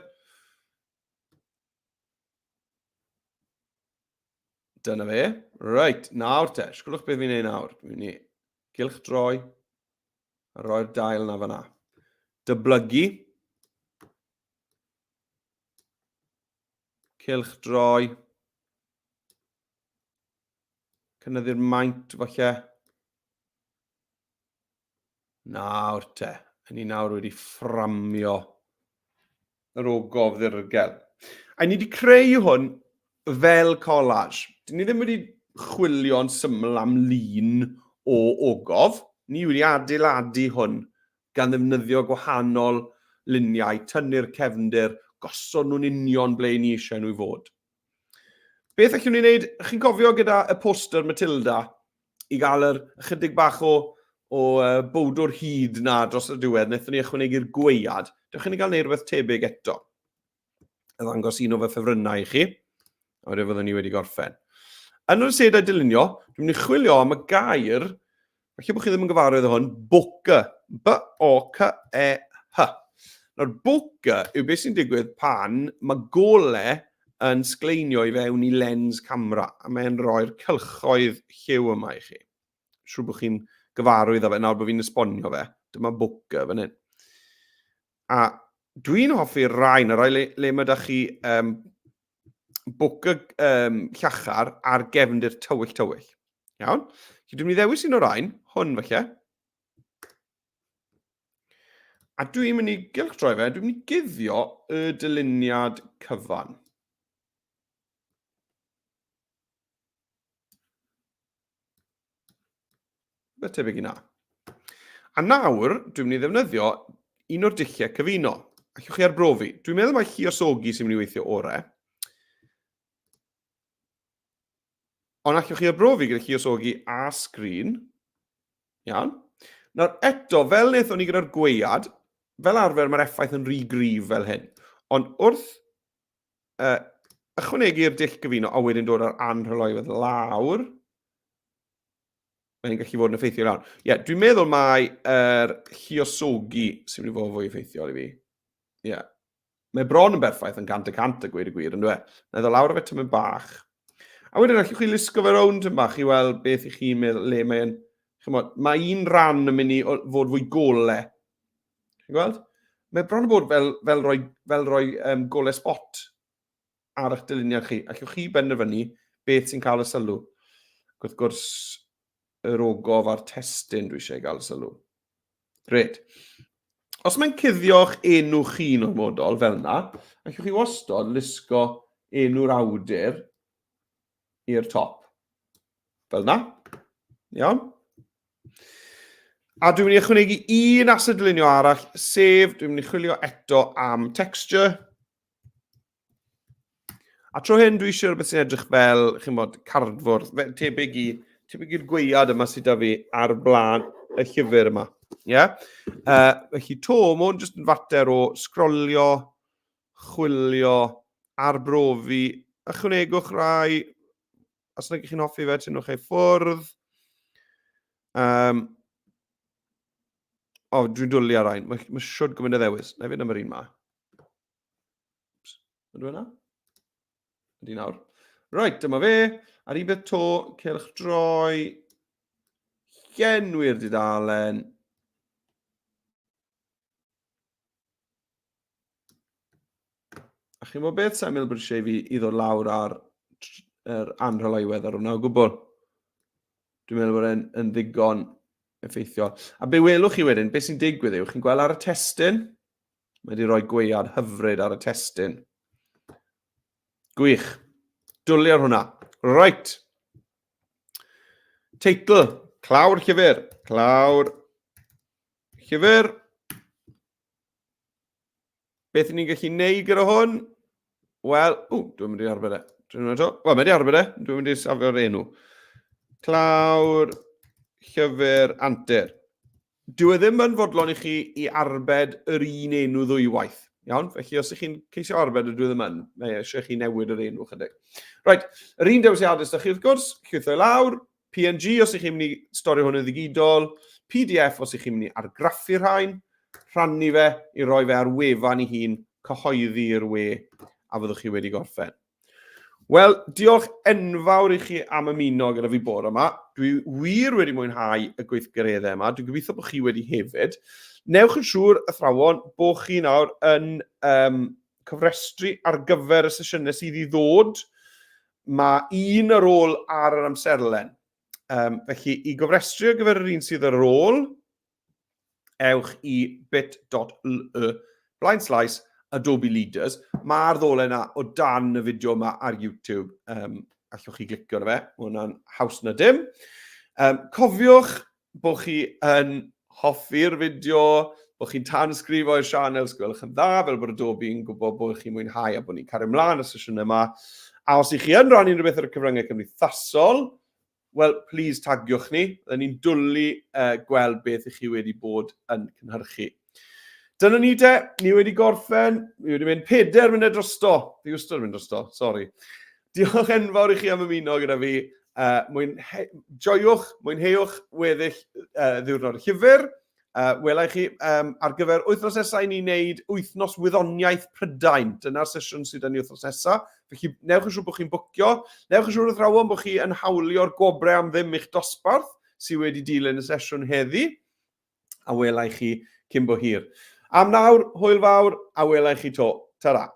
Dyna fe. Reit, nawr te. Sgwlwch beth fi'n neud nawr. Dwi'n mynd i gylch droi a roi'r dail na fanna. Dyblygu. Cylch droi. Cynyddu'r maint falle. Nawr te, yn ni nawr wedi fframio yr ogof ddirgel. A ni wedi creu hwn fel collage. Dyn ni ddim wedi chwilio'n syml am lun o ogof. Ni wedi adeiladu hwn gan ddefnyddio gwahanol luniau, tynnu'r cefndir, gosod nhw'n union ble ni eisiau nhw i fod. Beth allwn ni wneud? Chi'n cofio gyda y poster Matilda i gael yr ychydig bach o, o uh, bowdwr hyd na dros y diwedd, wnaethon ni ychwanegu'r gweiad. Dewch i ni gael neud rhywbeth tebyg eto. A ddangos un o fy ffefrynnau i chi. A wedyn fyddwn ni wedi gorffen. Yn yr asedau dylunio, dwi'n mynd i chwilio am y gair Falle bod chi ddim yn gyfarwydd â hwn, bokeh. B-O-K-E-H. Nawr, bokeh yw beth sy'n digwydd pan mae gole yn sgleinio i fewn i lens camera, a mae'n rhoi'r cylchoedd lliw yma i chi. Siŵr bod chi'n gyfarwydd â fe nawr bod fi'n esbonio fe. Dyma bokeh fan hyn. A dwi'n hoffi'r rhain, y rhai le, le mae da chi um, bokeh um, llachar ar gefndir tywyll tywyll. Iawn? Felly dwi'n mynd i ddewis un o'r rhain, hwn falle. A dwi'n mynd i gylchdroi fe, dwi'n mynd i guddio y dyluniad cyfan. Rhywbeth tebyg i na. A nawr, dwi'n mynd i ddefnyddio un o'r dulliau cyfuno. Allwch chi arbrofi. Dwi'n meddwl mai lluosogi sy'n mynd i weithio orau. Ond allwch chi arbrofi gyda lluosogi a sgrin. Iawn. Nawr eto, fel wnaethon ni gyda'r gweiad, fel arfer mae'r effaith yn rhy gryf fel hyn. Ond wrth uh, ychwanegu'r dull gyfuno a wedyn dod â'r anrhyloedd lawr, mae'n gallu fod yn effeithiol iawn. Ie, yeah, dwi'n meddwl mai yr er lluosogi sy'n mynd i fod yn fwy effeithiol i fi. Ie. Yeah. Mae bron yn berffaith yn 100% a gweud y gwir, yn dweud. Na i ddod lawr â fe tymyn bach. A wedyn allwch chi lusgo fe rownd tymyn bach i weld beth i chi'n meddwl, le mae'n... Chymod, mae un rhan yn mynd i fod fwy gole. Chi'n gweld? Mae bron yn bod fel, fel rhoi, fel rhoi um, gole spot ar eich dyluniad chi. Allwch chi benderfynu beth sy'n cael y sylw. Ac wrth gwrs, yr ogof a'r testun dwi eisiau gael y sylw. Gret. Os mae'n cuddio'ch enw chi'n ormodol fel yna, allwch chi wastod lusgo enw'r awdur i'r top. Fel yna. Iawn. A dwi'n mynd i ychwanegu un ased dylunio arall, sef dwi'n mynd i chwilio eto am texture. A tro hyn dwi eisiau rhywbeth sy'n edrych fel, chi'n bod, cardfwrdd, fel tebyg i, tebyg i'r gweiad yma sydd da fi ar blaen y llyfr yma. Yeah? Felly to, mae hwn jyst yn fater o sgrolio, chwilio, arbrofi, ychwanegwch rai, os nag ych chi'n hoffi fe, tynnwch ei ffwrdd. Um, o, dwi'n dwlu ar rhain. Mae, mae siwr gymaint o ddewis. Na i fynd am yr un ma. Ydw yna? Ydy nawr. Right, dyma fe. Ar un beth to, cylch droi, llenwi'r dudalen. A chi'n bod beth sa'n meddwl bod eisiau fi i ddod lawr ar yr anrhyloiwedd ar hwnna o gwbl. Dwi'n meddwl bod e'n yn ddigon effeithiol. A be welwch chi wedyn, beth sy'n digwydd yw, chi'n gweld ar y testun, Mae wedi rhoi gweiad hyfryd ar y testun. Gwych. Dwlu ar hwnna. Right. Teitl. Clawr llyfr. Clawr llyfr. Beth ni'n gallu neud gyda hwn? Wel, ww, dwi'n mynd i arbed e. Dwi'n mynd i Wel, mae wedi arbed e. Dwi'n mynd i safio'r enw. Clawr llyfr antur. Dyw e ddim yn fodlon i chi i arbed yr un enw ddwywaith. Iawn? Felly os ych chi'n ceisio arbed y dwi ddim yn, mae eisiau chi newid yr enw chydig. Right, yr un dewisiadau sydd chi wrth gwrs, llwytho i lawr, PNG os ych chi'n mynd i storio hwn yn ddigidol, PDF os ych chi'n mynd i argraffu rhain, rhannu fe i roi fe ar wefan i hun, cyhoeddi i'r we, a fyddwch chi wedi gorffen. Wel, diolch enfawr i chi am ymuno gyda fi bore yma. Dwi wir wedi mwynhau y gweithgareddau yma. Dwi'n gobeithio bod chi wedi hefyd. Newch yn siŵr, athrawon, bod chi nawr yn um, cyfrestru ar gyfer y sesiynau sydd i ddod. Mae un ar ôl ar yr amserlen. Um, felly, i gofrestru ar gyfer yr un sydd ar ôl, ewch i bit.ly blaen slaes Adobe Leaders. Mae'r ddolen yna o dan y fideo yma ar YouTube. Um, allwch chi glicio arno fe, mae hwnna'n haws na dim. Um, cofiwch bod chi yn hoffi'r fideo, bod chi'n tanysgrifo i'r sianel os gwelwch yn dda, fel bod Adobe yn gwybod bod chi'n mwynhau a bod ni'n cario ymlaen y sesiwn yma. A os ych chi yn rhannu unrhyw beth ar y cyfryngau cymdeithasol, wel, please tagiwch ni. Byddwn ni'n dwlu gweld beth ych chi wedi bod yn cynhyrchu. Dyna ni de, ni wedi gorffen, ni wedi mynd 4 munud drosto. Fi wastad yn mynd drosto, sori. Diolch enfawr i chi am ymuno gyda fi. Joiwch, mwynheuwch weddill ddiwrnod y llyfr. Wela i chi ar gyfer wythnos nesaf i ni wneud wythnos wyddoniaeth Prydain. Dyna'r sesiwn sydd yn ni wythnos nesaf. Felly, newch yn siŵr bod chi'n bwcio. Newch yn siŵr athrawon bod chi yn hawlio'r gwobrau am ddim i'ch dosbarth sydd wedi dilyn y sesiwn heddi. A wela i chi cyn bo hir. Am nawr, hwyl fawr, a wela i chi to. Ta-ra.